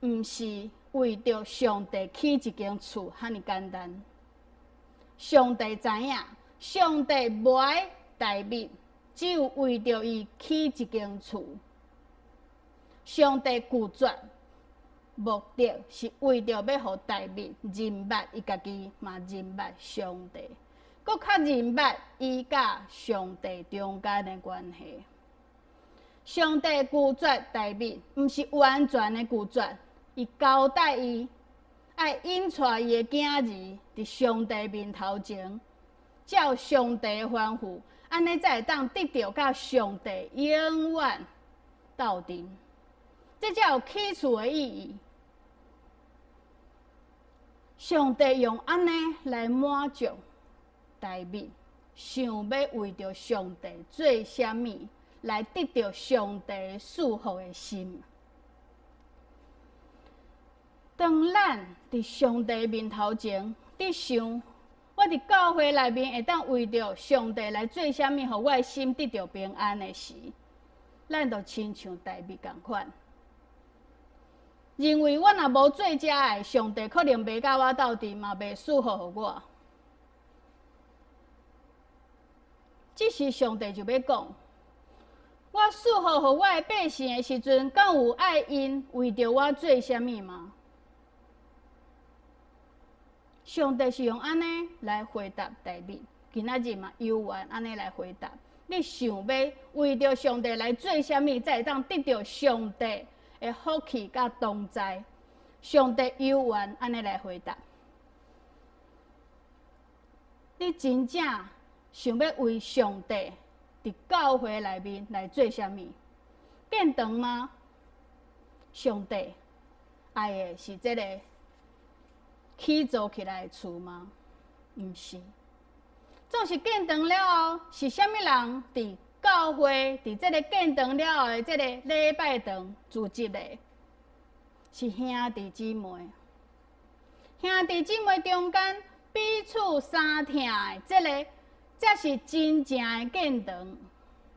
[SPEAKER 3] 毋是為著上帝起一間厝遐爾簡單。上帝知影，上帝無愛大衛，只有為著伊起一間厝。上帝拒絕，目的是為著欲予大衛認捌伊家己，嘛認捌上帝。閣較認捌伊佮上帝中間的關係。上帝拒絕大衛，毋是完全的拒絕，伊交代伊愛引帶伊的囝兒佇上帝面頭前，照上帝的吩咐，按呢才會當得著佮上帝永遠鬥陣。這才有起厝的意義。上帝用按呢來滿足大衛，想欲為著上帝做啥物，來得著上帝賜福的心。當咱佇上帝面頭前，佇想我佇教會內面會當為著上帝來做啥物，予我的心得著平安的時，咱就親像大衛仝款，認為我若無做這个，上帝可能袂佮我鬥陣，嘛袂賜福予我。這時上帝就欲講：我賜福予我的百姓的時陣，敢有愛𪜶為著我做啥物嗎？上帝是用按呢來回答大衛，今仔日嘛猶原按呢來回答。你想欲為著上帝來做啥物，才會當得著上帝的福氣佮同在？上帝猶原按呢來回答。你真正想欲為上帝佇教會內面來做啥物？建堂嗎？上帝愛的是這个起造起來的厝嗎？毋是。總是建堂了後，是啥物人佇教會佇這个建堂了後的這个禮拜堂組織的？是兄弟姊妹。兄弟姊妹中間彼此相疼的這个，才是真正的建堂，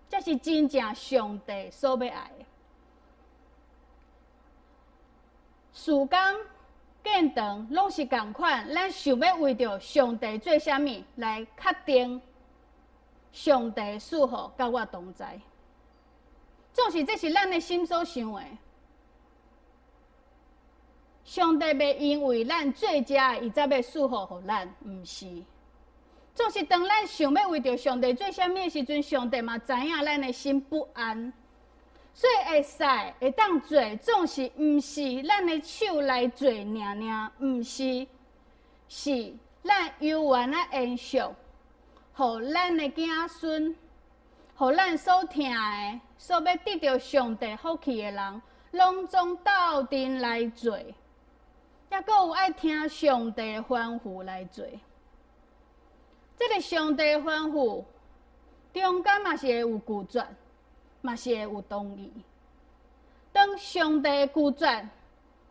[SPEAKER 3] 才是真正上帝所欲愛的。事工建堂攏是仝款，咱想欲為著上帝做啥物來確定上帝賜福佮我同在。總是這是咱的心所想的。上帝袂因為咱做這个，伊才欲賜福予咱，毋是。總是當咱想欲為著上帝做啥物的時陣，上帝嘛知影咱的心不安，所以會使會當做，總是毋是咱的手來做爾爾，毋是，是咱猶原仔延續，予咱的子孫，予咱所疼的、所欲得著上帝福氣的人，攏總鬥陣來做，抑閣有愛聽上帝吩咐來做。這个上帝吩咐中間嘛是會有拒絕，嘛是會有同意。當上帝拒絕，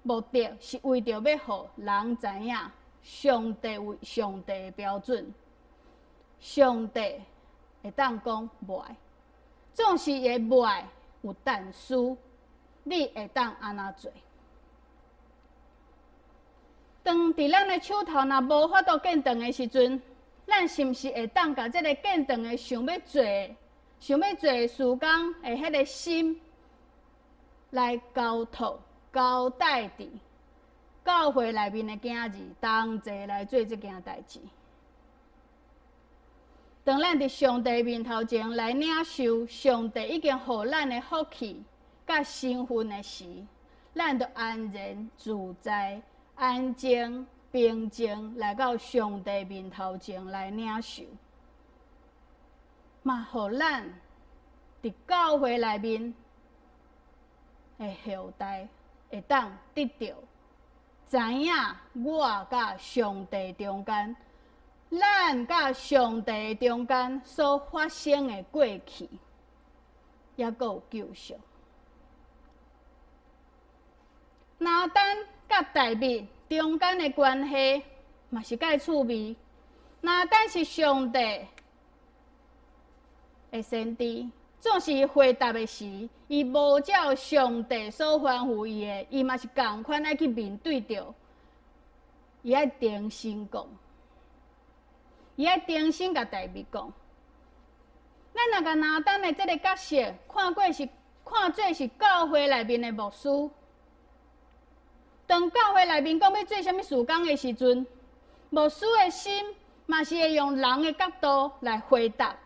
[SPEAKER 3] 目的是為著欲予人知影，上帝有上帝的標準，上帝會當講袂愛，總是會袂愛有但書，你會當按怎做？當佇咱的手頭若無法度建堂的時陣，咱是毋是會當共這个建堂的想欲做、想欲做的事工的彼个心，來交託、交代佇教會內面的囝兒同齊來做這件代誌？當咱佇上帝面頭前來領受上帝已經予咱的福氣佮身份的時，咱就安然自在、安靜、平靜來到上帝面頭前來領受，嘛予咱佇教會內面的後代會當得著知影我佮上帝中間，咱佮上帝中間所發生的過去，抑閣有救贖。拿單佮大衛中間的關係嘛是蓋趣味。拿單是上帝的先知，總是回答的時，伊無照上帝所吩咐伊的，伊嘛是仝款愛去面對著，伊愛重新講，伊愛重新共大衛講。咱若共拿單的這个角色看過是看做是教會內面的牧師。當教會內面講欲做啥物事工的時陣，牧師的心嘛是會用人的角度來回答。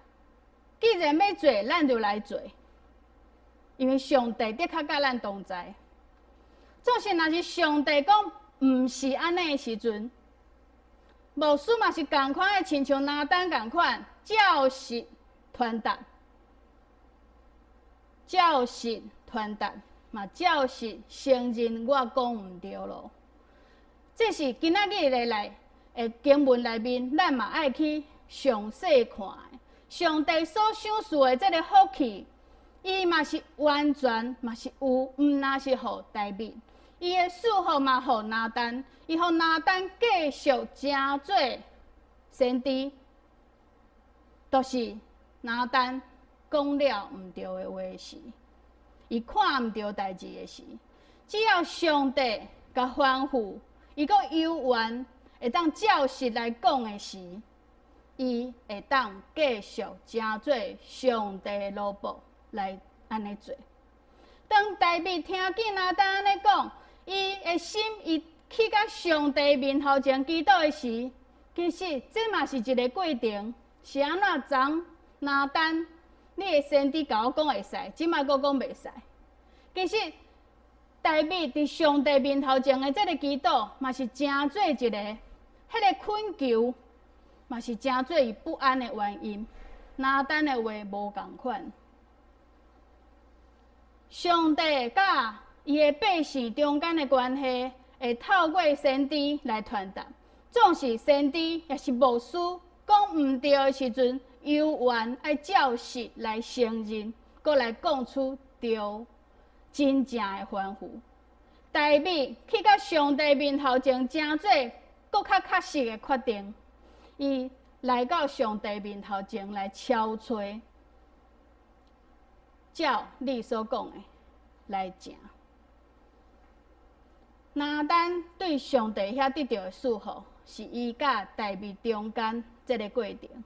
[SPEAKER 3] 既然欲做，咱就來做，因為上帝的確佮咱同在。總是若是上帝講毋是按呢的時陣，牧師嘛是仝款的，親像拿單仝款，照實傳達，照實傳達，嘛照實承認我講毋對囉。這是今仔日的來的經文內面，咱嘛愛去詳細看的。上帝所賞賜的這个福氣，伊嘛是完全嘛是有，毋若是予大衛。伊的賜福嘛予拿單，伊予拿單繼續成做先知，就是拿單講了毋對的話時，伊看毋對代誌的時，只要上帝共吩咐，伊閣猶原會當照實來講的時，伊會當繼續成做上帝的奴僕來按呢做。當大衛聽見拿單按呢講，伊的心伊去到上帝面頭前祈禱的時，其實這嘛是一个過程。是按怎昨拿單，你的先知共我講會使，這擺閣講袂使。其實大衛佇上帝面頭前的這个祈禱，嘛是成做一个，彼个懇求，嘛是成做伊不安的原因。拿單的話無仝款，上帝佮伊的百姓中間的關係，會透過先知來傳達。總是先知抑是牧師講毋對的時陣，猶原愛照實來承認，閣來講出對真正的吩咐。大衛去到上帝面頭前，成做閣較確實的決定。伊來到上帝面頭前來敲揣，照你所講的來行。拿單對上帝遐得著的賜福，是伊佮大衛中間這个過程，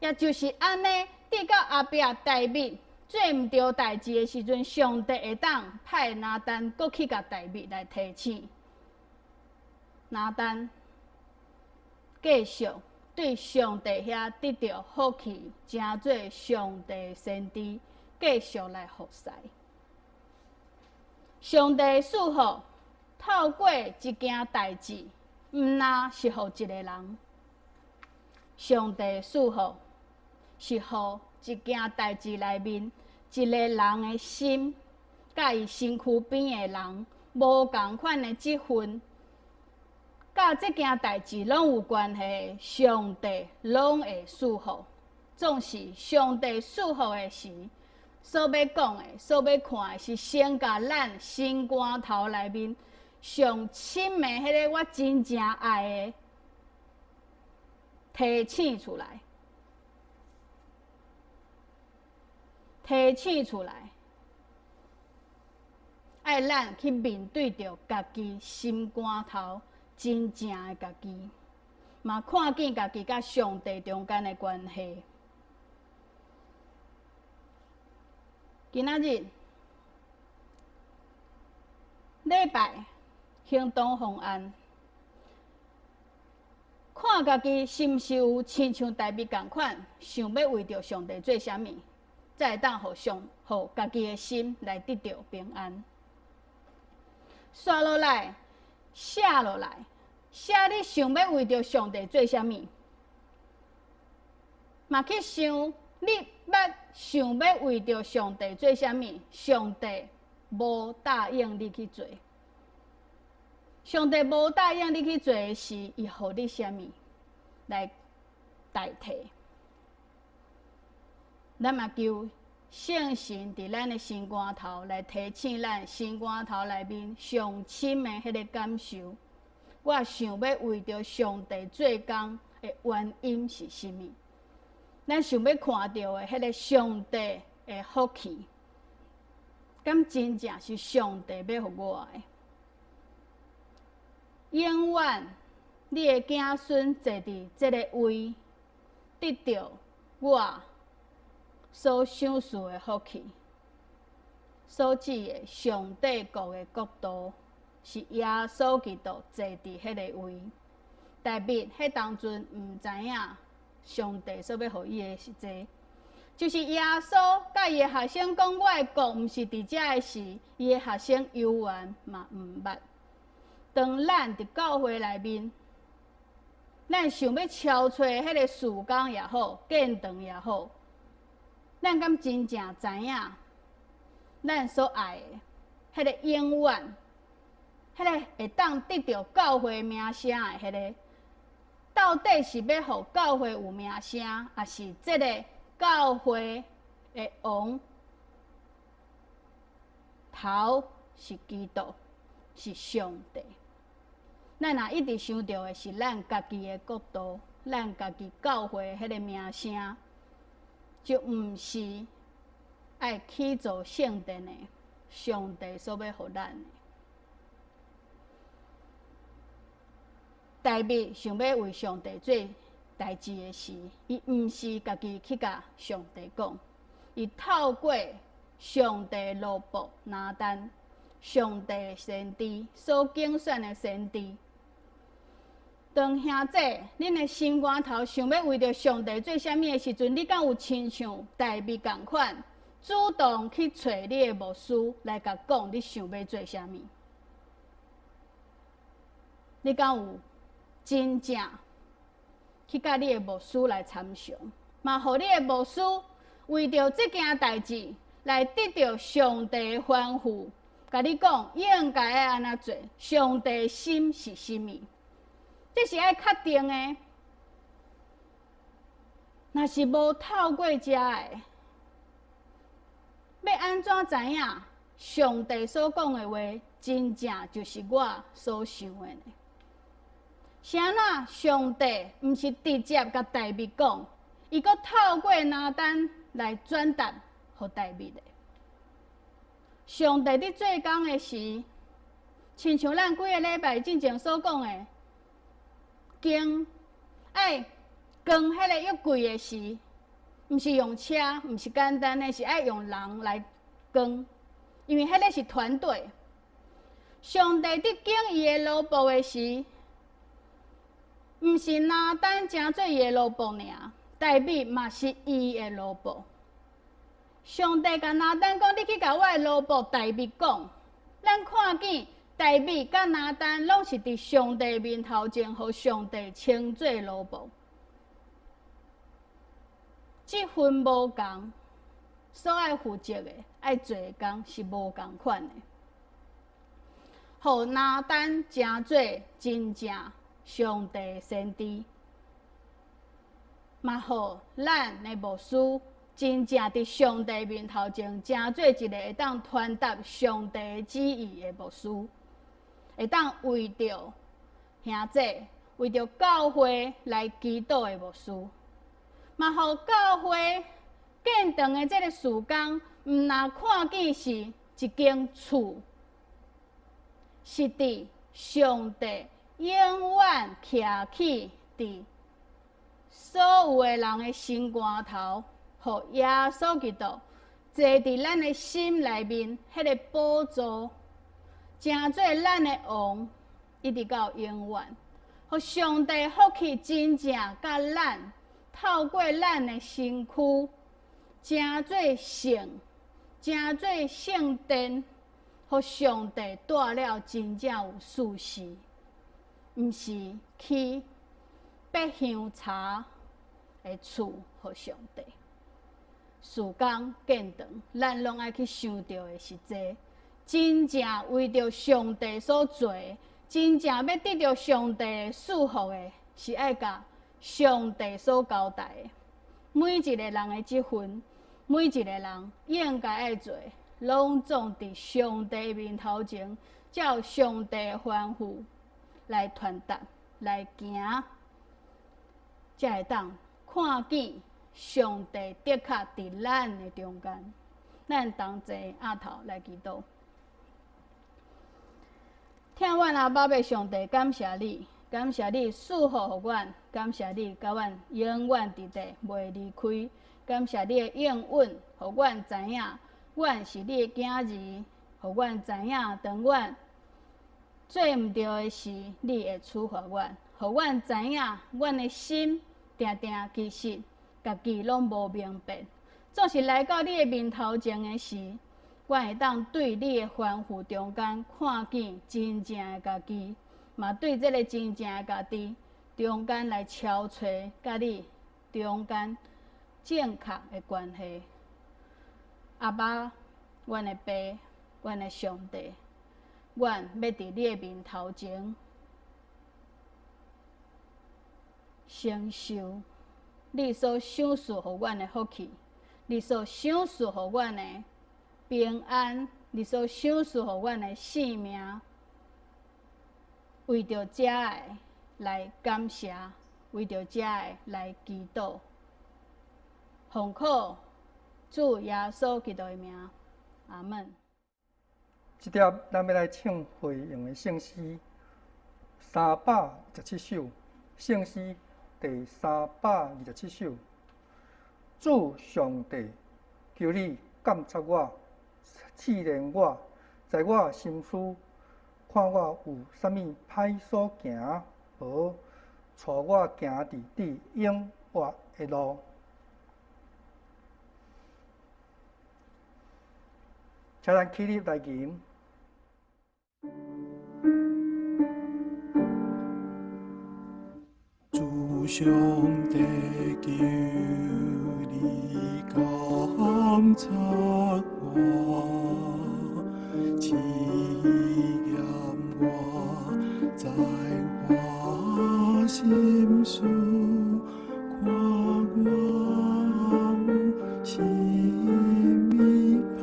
[SPEAKER 3] 也就是按呢，直到後壁大衛做毋對代誌的時陣，上帝會當派拿單閣去共大衛來提醒。拿單繼續對上帝遐得著福氣，成做上帝先知，繼續來服侍。上帝賜福透過一件代誌，毋若是予一个人。上帝賜福是予一件代誌內面一个人的心，佮伊身軀邊的人無仝款的這份，佮這件代誌攏有關係，上帝攏會賜福。總是上帝賜福的時，所欲講的、所欲看的是先共咱心肝頭內面上深的彼个我真正愛的提醒出來，提醒出來，愛咱去面對著家己心肝頭真正的家己，嘛看見家己佮上帝中間的關係。今仔日禮拜行動方案，看家己是毋是有親像大衛仝款，想欲為著上帝做啥物，才會當予上，予家己的心來得著平安。紲落來，寫落來，寫你想欲為著上帝做啥物，嘛去想你捌想欲為著上帝做啥物，上帝無答應你去做。上帝無答應你去做的事，伊予你啥物來代替？咱嘛求聖神佇咱的心肝頭來提醒咱心肝頭內面上深的彼个感受。我想欲為著上帝做工的原因是啥物？咱想欲看著的彼个上帝的福氣，敢真正是上帝欲予我的？永遠，你的子孫坐佇這个位，得著我所賞賜的福氣，所指的上帝國的國度，是耶穌基督坐佇彼个位，大衛彼當陣毋知影上帝所欲予伊的是這個，就是耶穌佮伊的學生講：我的國毋是佇遮的時，伊的學生猶原嘛毋捌。當咱佇教會內面，咱想欲超揣彼個事工也好，建堂也好，咱敢真正知影，咱所愛的彼個永遠，彼個會當得著教會名聲的彼個，到底是欲予教會有名聲，抑是這个教會的王頭是基督，是上帝？咱若一直想著的是咱家己的國度，咱家己教會彼个名聲，就毋是愛起造聖殿的上帝所欲予咱的。大衛想欲為上帝做代誌的時，伊毋是家己去共上帝講，伊透過上帝奴僕拿單，上帝先知所揀選的先知。當兄弟，恁的心肝頭想欲為著上帝做啥物的時陣，你敢有親像大衛仝款，主動去揣你的牧師來共講你想欲做啥物？你敢有真正去佮你的牧師來參詳，嘛予你的牧師為著這件代誌來得著上帝的吩咐，共你講應該愛按怎做，上帝心是啥物？這是愛確定的。若是無透過這个，欲按怎知影上帝所講的話，真正就是我所想的呢？是按怎上帝毋是直接共大衛講，伊閣透過拿單來轉達予大衛的。上帝佇做工的時，親像咱幾个禮拜進前所講的，經愛扛彼个約櫃的時，毋是用車，毋是簡單的，是愛用人來扛，因為彼个是團隊。上帝佇揀伊的奴僕的時，毋是拿單成做伊的奴僕爾，大衛嘛是伊的奴僕。上帝共拿單講：你去共我的奴僕大衛講，咱看見大衛佮拿單攏是佇上帝面頭前，予上帝稱做奴僕。這份無仝，所愛負責的、愛做的工是無仝款的。予拿單成做真正上帝先知，嘛予咱的牧師真正佇上帝面頭前，成做一个會當傳達上帝旨意的牧師，會當為著兄弟、為著教會來祈禱的牧師，嘛予教會建堂的這个事工，毋若看見是一間厝，是佇上帝永遠徛起佇所有的人的心肝頭，予耶穌基督坐佇咱的心內面，彼个寶座，成做咱的王，一直到永遠。予上帝福氣真正佮咱透過咱的身軀，成做聖，成做聖殿，予上帝住了真正有舒適，毋是起白香茶的厝予上帝。事工建堂，咱攏愛去想著的是這個，真正為著上帝所做的，真正欲得著上帝的祝福的，是愛共上帝所交代的。每一个人的職分，每一个人應該愛做的，攏總佇上帝面頭前，照上帝的吩咐來傳達、來行，才會當看見上帝的確佇咱的中間。咱同齊徛頭來祈禱。疼阮阿爸的上帝，感謝你，感謝你賜福予阮，感謝你佮阮永遠佇佇袂離開，感謝你的應允，予阮知影，阮是你的囝兒，予阮知影，當阮做毋對的時，你會處罰阮。予阮知影，阮的心定定其實家己攏無明白。總是來到你的面頭前的時，阮會當對你的吩咐中間看見真正的家己，嘛對這个真正的家己中間來敲揣佮你中間正確的關係。阿爸，阮的爸，阮的上帝，阮欲佇你的面頭前承受你所賞賜予阮的福氣，你所賞賜予阮的平安，你所賞賜予阮的性命，為著這个來感謝，為著這个來祈禱，奉靠主耶穌基督的名，阿門。
[SPEAKER 1] 這碟咱欲來唱回應的聖詩327首，聖詩第三百二十七首。主上帝，求你監察我，試煉我，在我心思，看我有啥物歹所行無，帶我行佇你永活的路。請咱起立來吟。
[SPEAKER 2] 主上帝，求你監察我，試驗我，知我心思，看我有啥物歹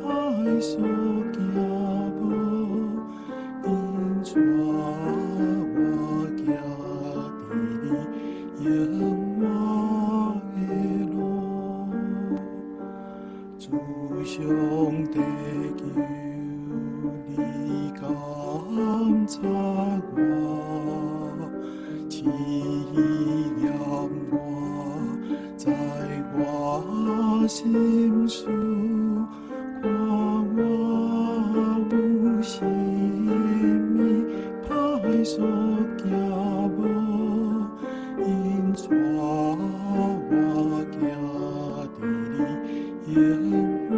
[SPEAKER 2] 所行無，引帶我行佇你永活的路。主上帝，求你監察我，試驗我，知我心思，看我有啥物歹所行無，引帶我行佇你永活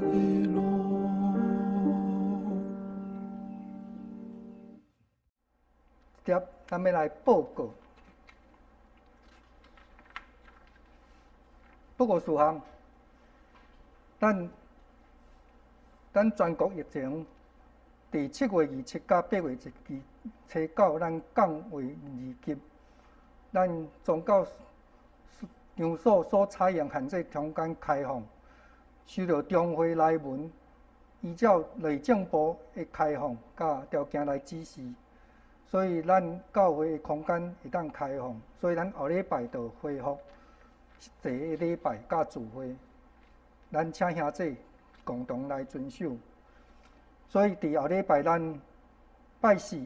[SPEAKER 2] 的路。
[SPEAKER 1] 這碟咱欲來報告，報告事項。咱全國疫情，佇7月27佮8月初九，咱降為二級。咱宗教場所所採用限制空間開放，受著中會內文依照內政部的開放佮條件來指示，所以咱教會的空間會當開放，所以咱後禮拜就恢復實際的禮拜佮聚會。咱請兄弟共同來遵守。所以佇後禮拜咱拜四，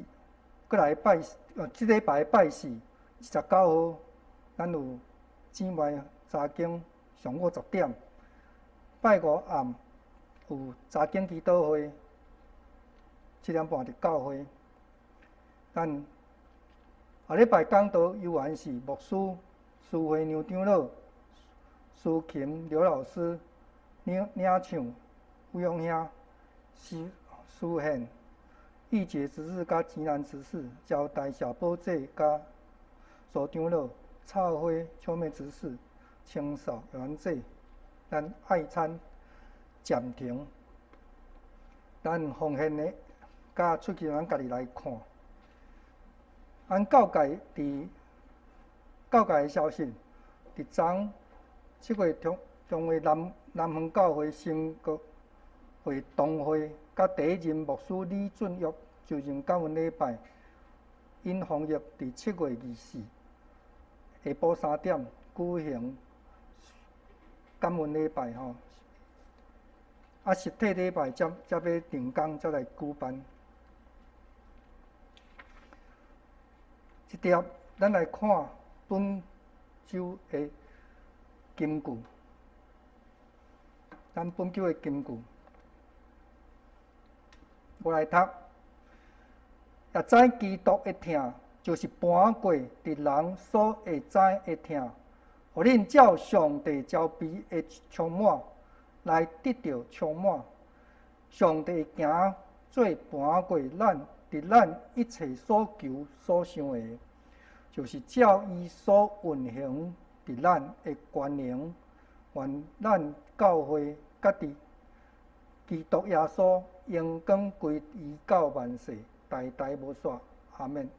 [SPEAKER 1] 閣來拜四，這禮拜拜四29號，咱有姊妹查經上午10點。拜五暗有查經祈禱會，7點半佇教會。咱後禮拜講道猶原是牧師蘇慧娘長老、蘇琴劉老師領領唱，吳永兄、施蘇憲、義傑執事佮錢蘭執事、招待小寶姐佮蘇長老、插花秋妹執事、清掃員姐，咱愛餐暫停，咱奉獻的佮出去，咱家己來看。按教界佇教界的消息，佇昨7月中中會南南方教會新國會同會，佮第一任牧師李俊玉就任感恩禮拜，𪜶防疫佇7月24下晡3點舉行感恩禮拜吼。啊，實體禮拜才欲定工才來舉辦。這碟咱來看本周的金句，咱本周的金句，我來讀。若知基督的疼，就是搬過佇人所會知的疼，予恁照上帝慈悲的充滿，來得著充滿。上帝會行做搬過咱佇咱一切所求所想的，就是照伊所運行佇咱的權能，願咱教會佮佇基督耶穌榮光歸伊到萬世，代代無煞。阿們。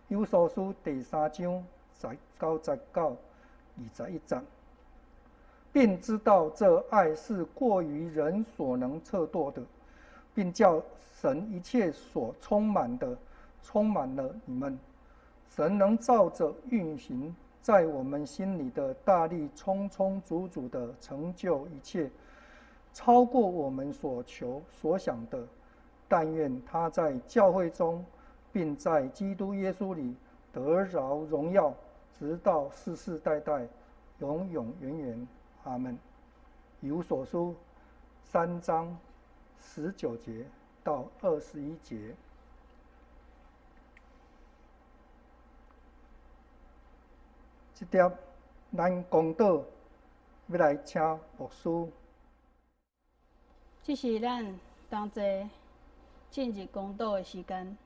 [SPEAKER 1] 以弗所書第三章19節到21節，並知道這愛是過於人所能測度的，並叫神一切所充滿的充滿了你們。神能照著運行在我們心裡的大力，充充足足的成就一切，超過我們所求所想的。但願他在教會中，並在基督耶穌裡得著榮耀，直到世世代代，永永遠遠。阿們。以弗所書三章19節到21節。這帖咱公道欲來請牧師。
[SPEAKER 3] 這是咱同齊進入公禱的時間。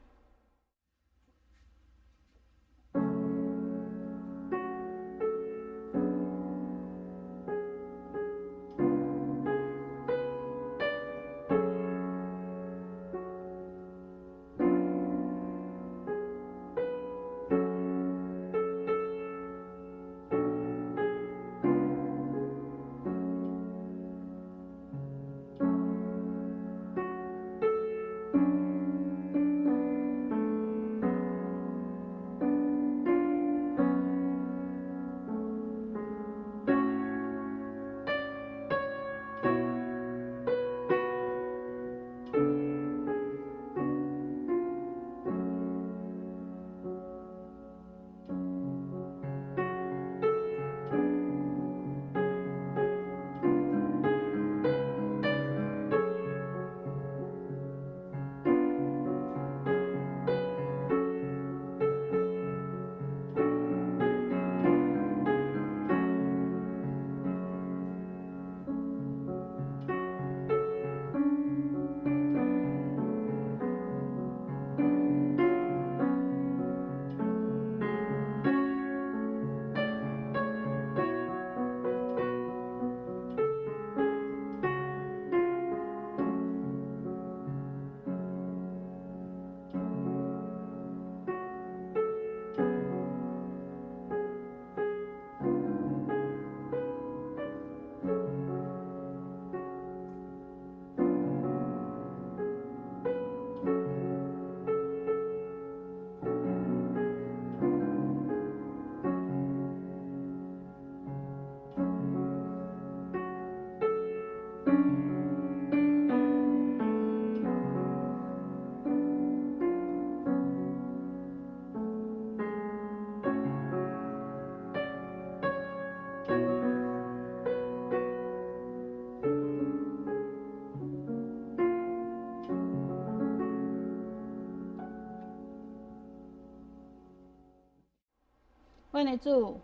[SPEAKER 3] 阮的主，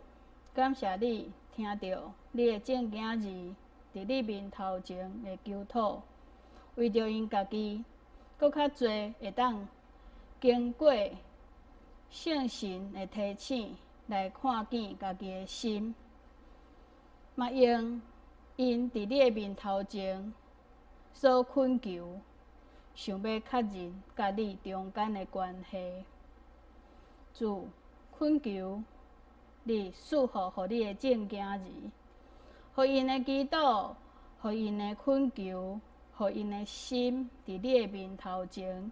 [SPEAKER 3] 感謝你聽著你的眾囝兒佇你面頭前的求討，為著𪜶家己，閣較濟會當經過聖神的提醒來看見家己的心，嘛用𪜶佇你的面頭前所懇求，想欲確認佮你中間的關係。主，懇求你賜福予你的眾囝兒，予𪜶的祈禱，予𪜶的懇求，予𪜶的心，佇你的面頭前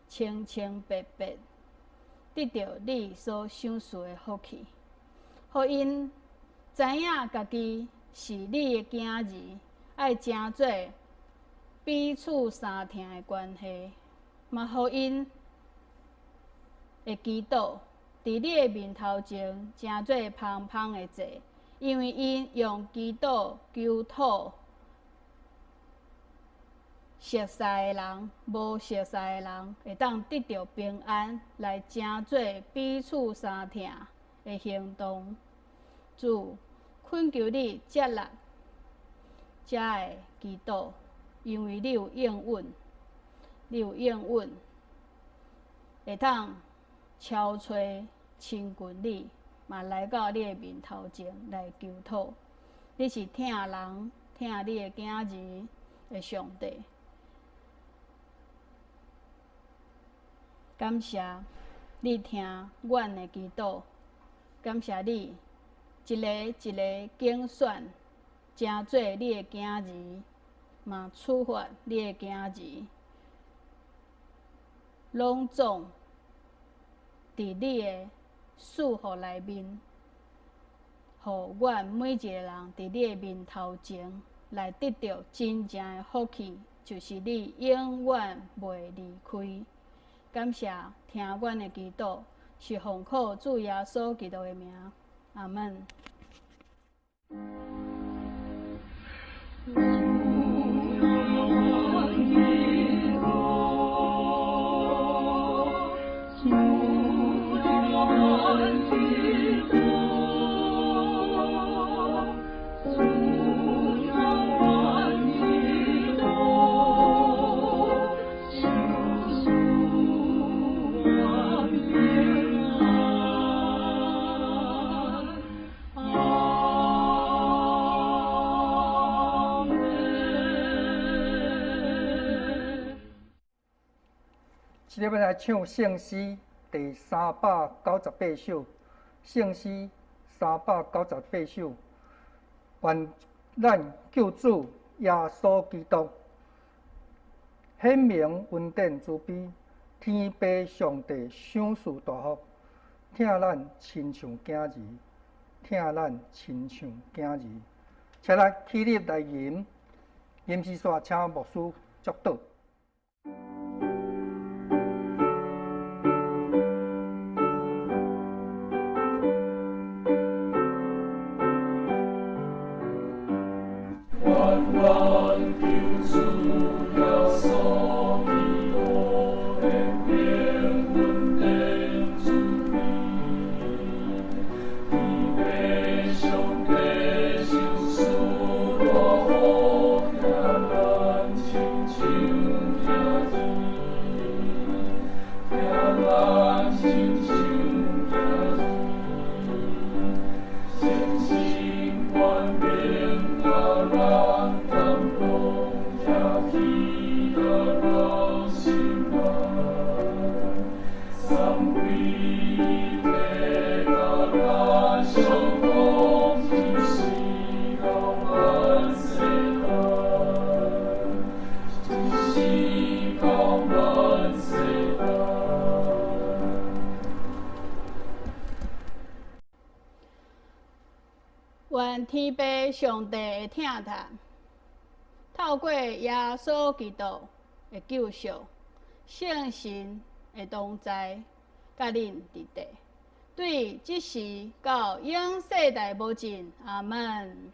[SPEAKER 3] 清清白白，得著你所賞賜的福氣，予𪜶知影家己是你的囝兒，愛成做彼此相疼的關係，嘛予𪜶會祈禱。佇你的面頭前，成做芳芳的祭，因為𪜶用祈禱求討，熟似的人、無熟似的人，會當得著平安，來成做彼此相疼的行動。主，懇求你接納遮的祈禱，因為你有應允，你有應允，會當超揣親近你，嘛來到你的面頭前來求討。你是疼人、疼你的囝兒的上帝。感謝你聽阮的祈禱，感謝你一个一个揀選，成做你的囝兒，嘛處罰你的囝兒，攏總佇你的賜福內面，予阮每一個人佇你的面頭前來得著真正的福氣，就是你永遠袂離開。感謝聽阮的祈禱，是奉靠主耶穌基督的名，阿們。
[SPEAKER 1] 這禮拜來唱聖詩第398首，聖詩398首，願咱救主耶穌基督顯明恩典慈悲，天父上帝賞賜大福，疼咱親像囝兒，疼咱親像囝兒。請咱起立來吟，吟詩煞請牧師祝禱。
[SPEAKER 3] 願天父上帝的疼疼，透過耶穌基督的救贖，聖神的同在，佮恁佇底，對這時到永世代無盡。阿們。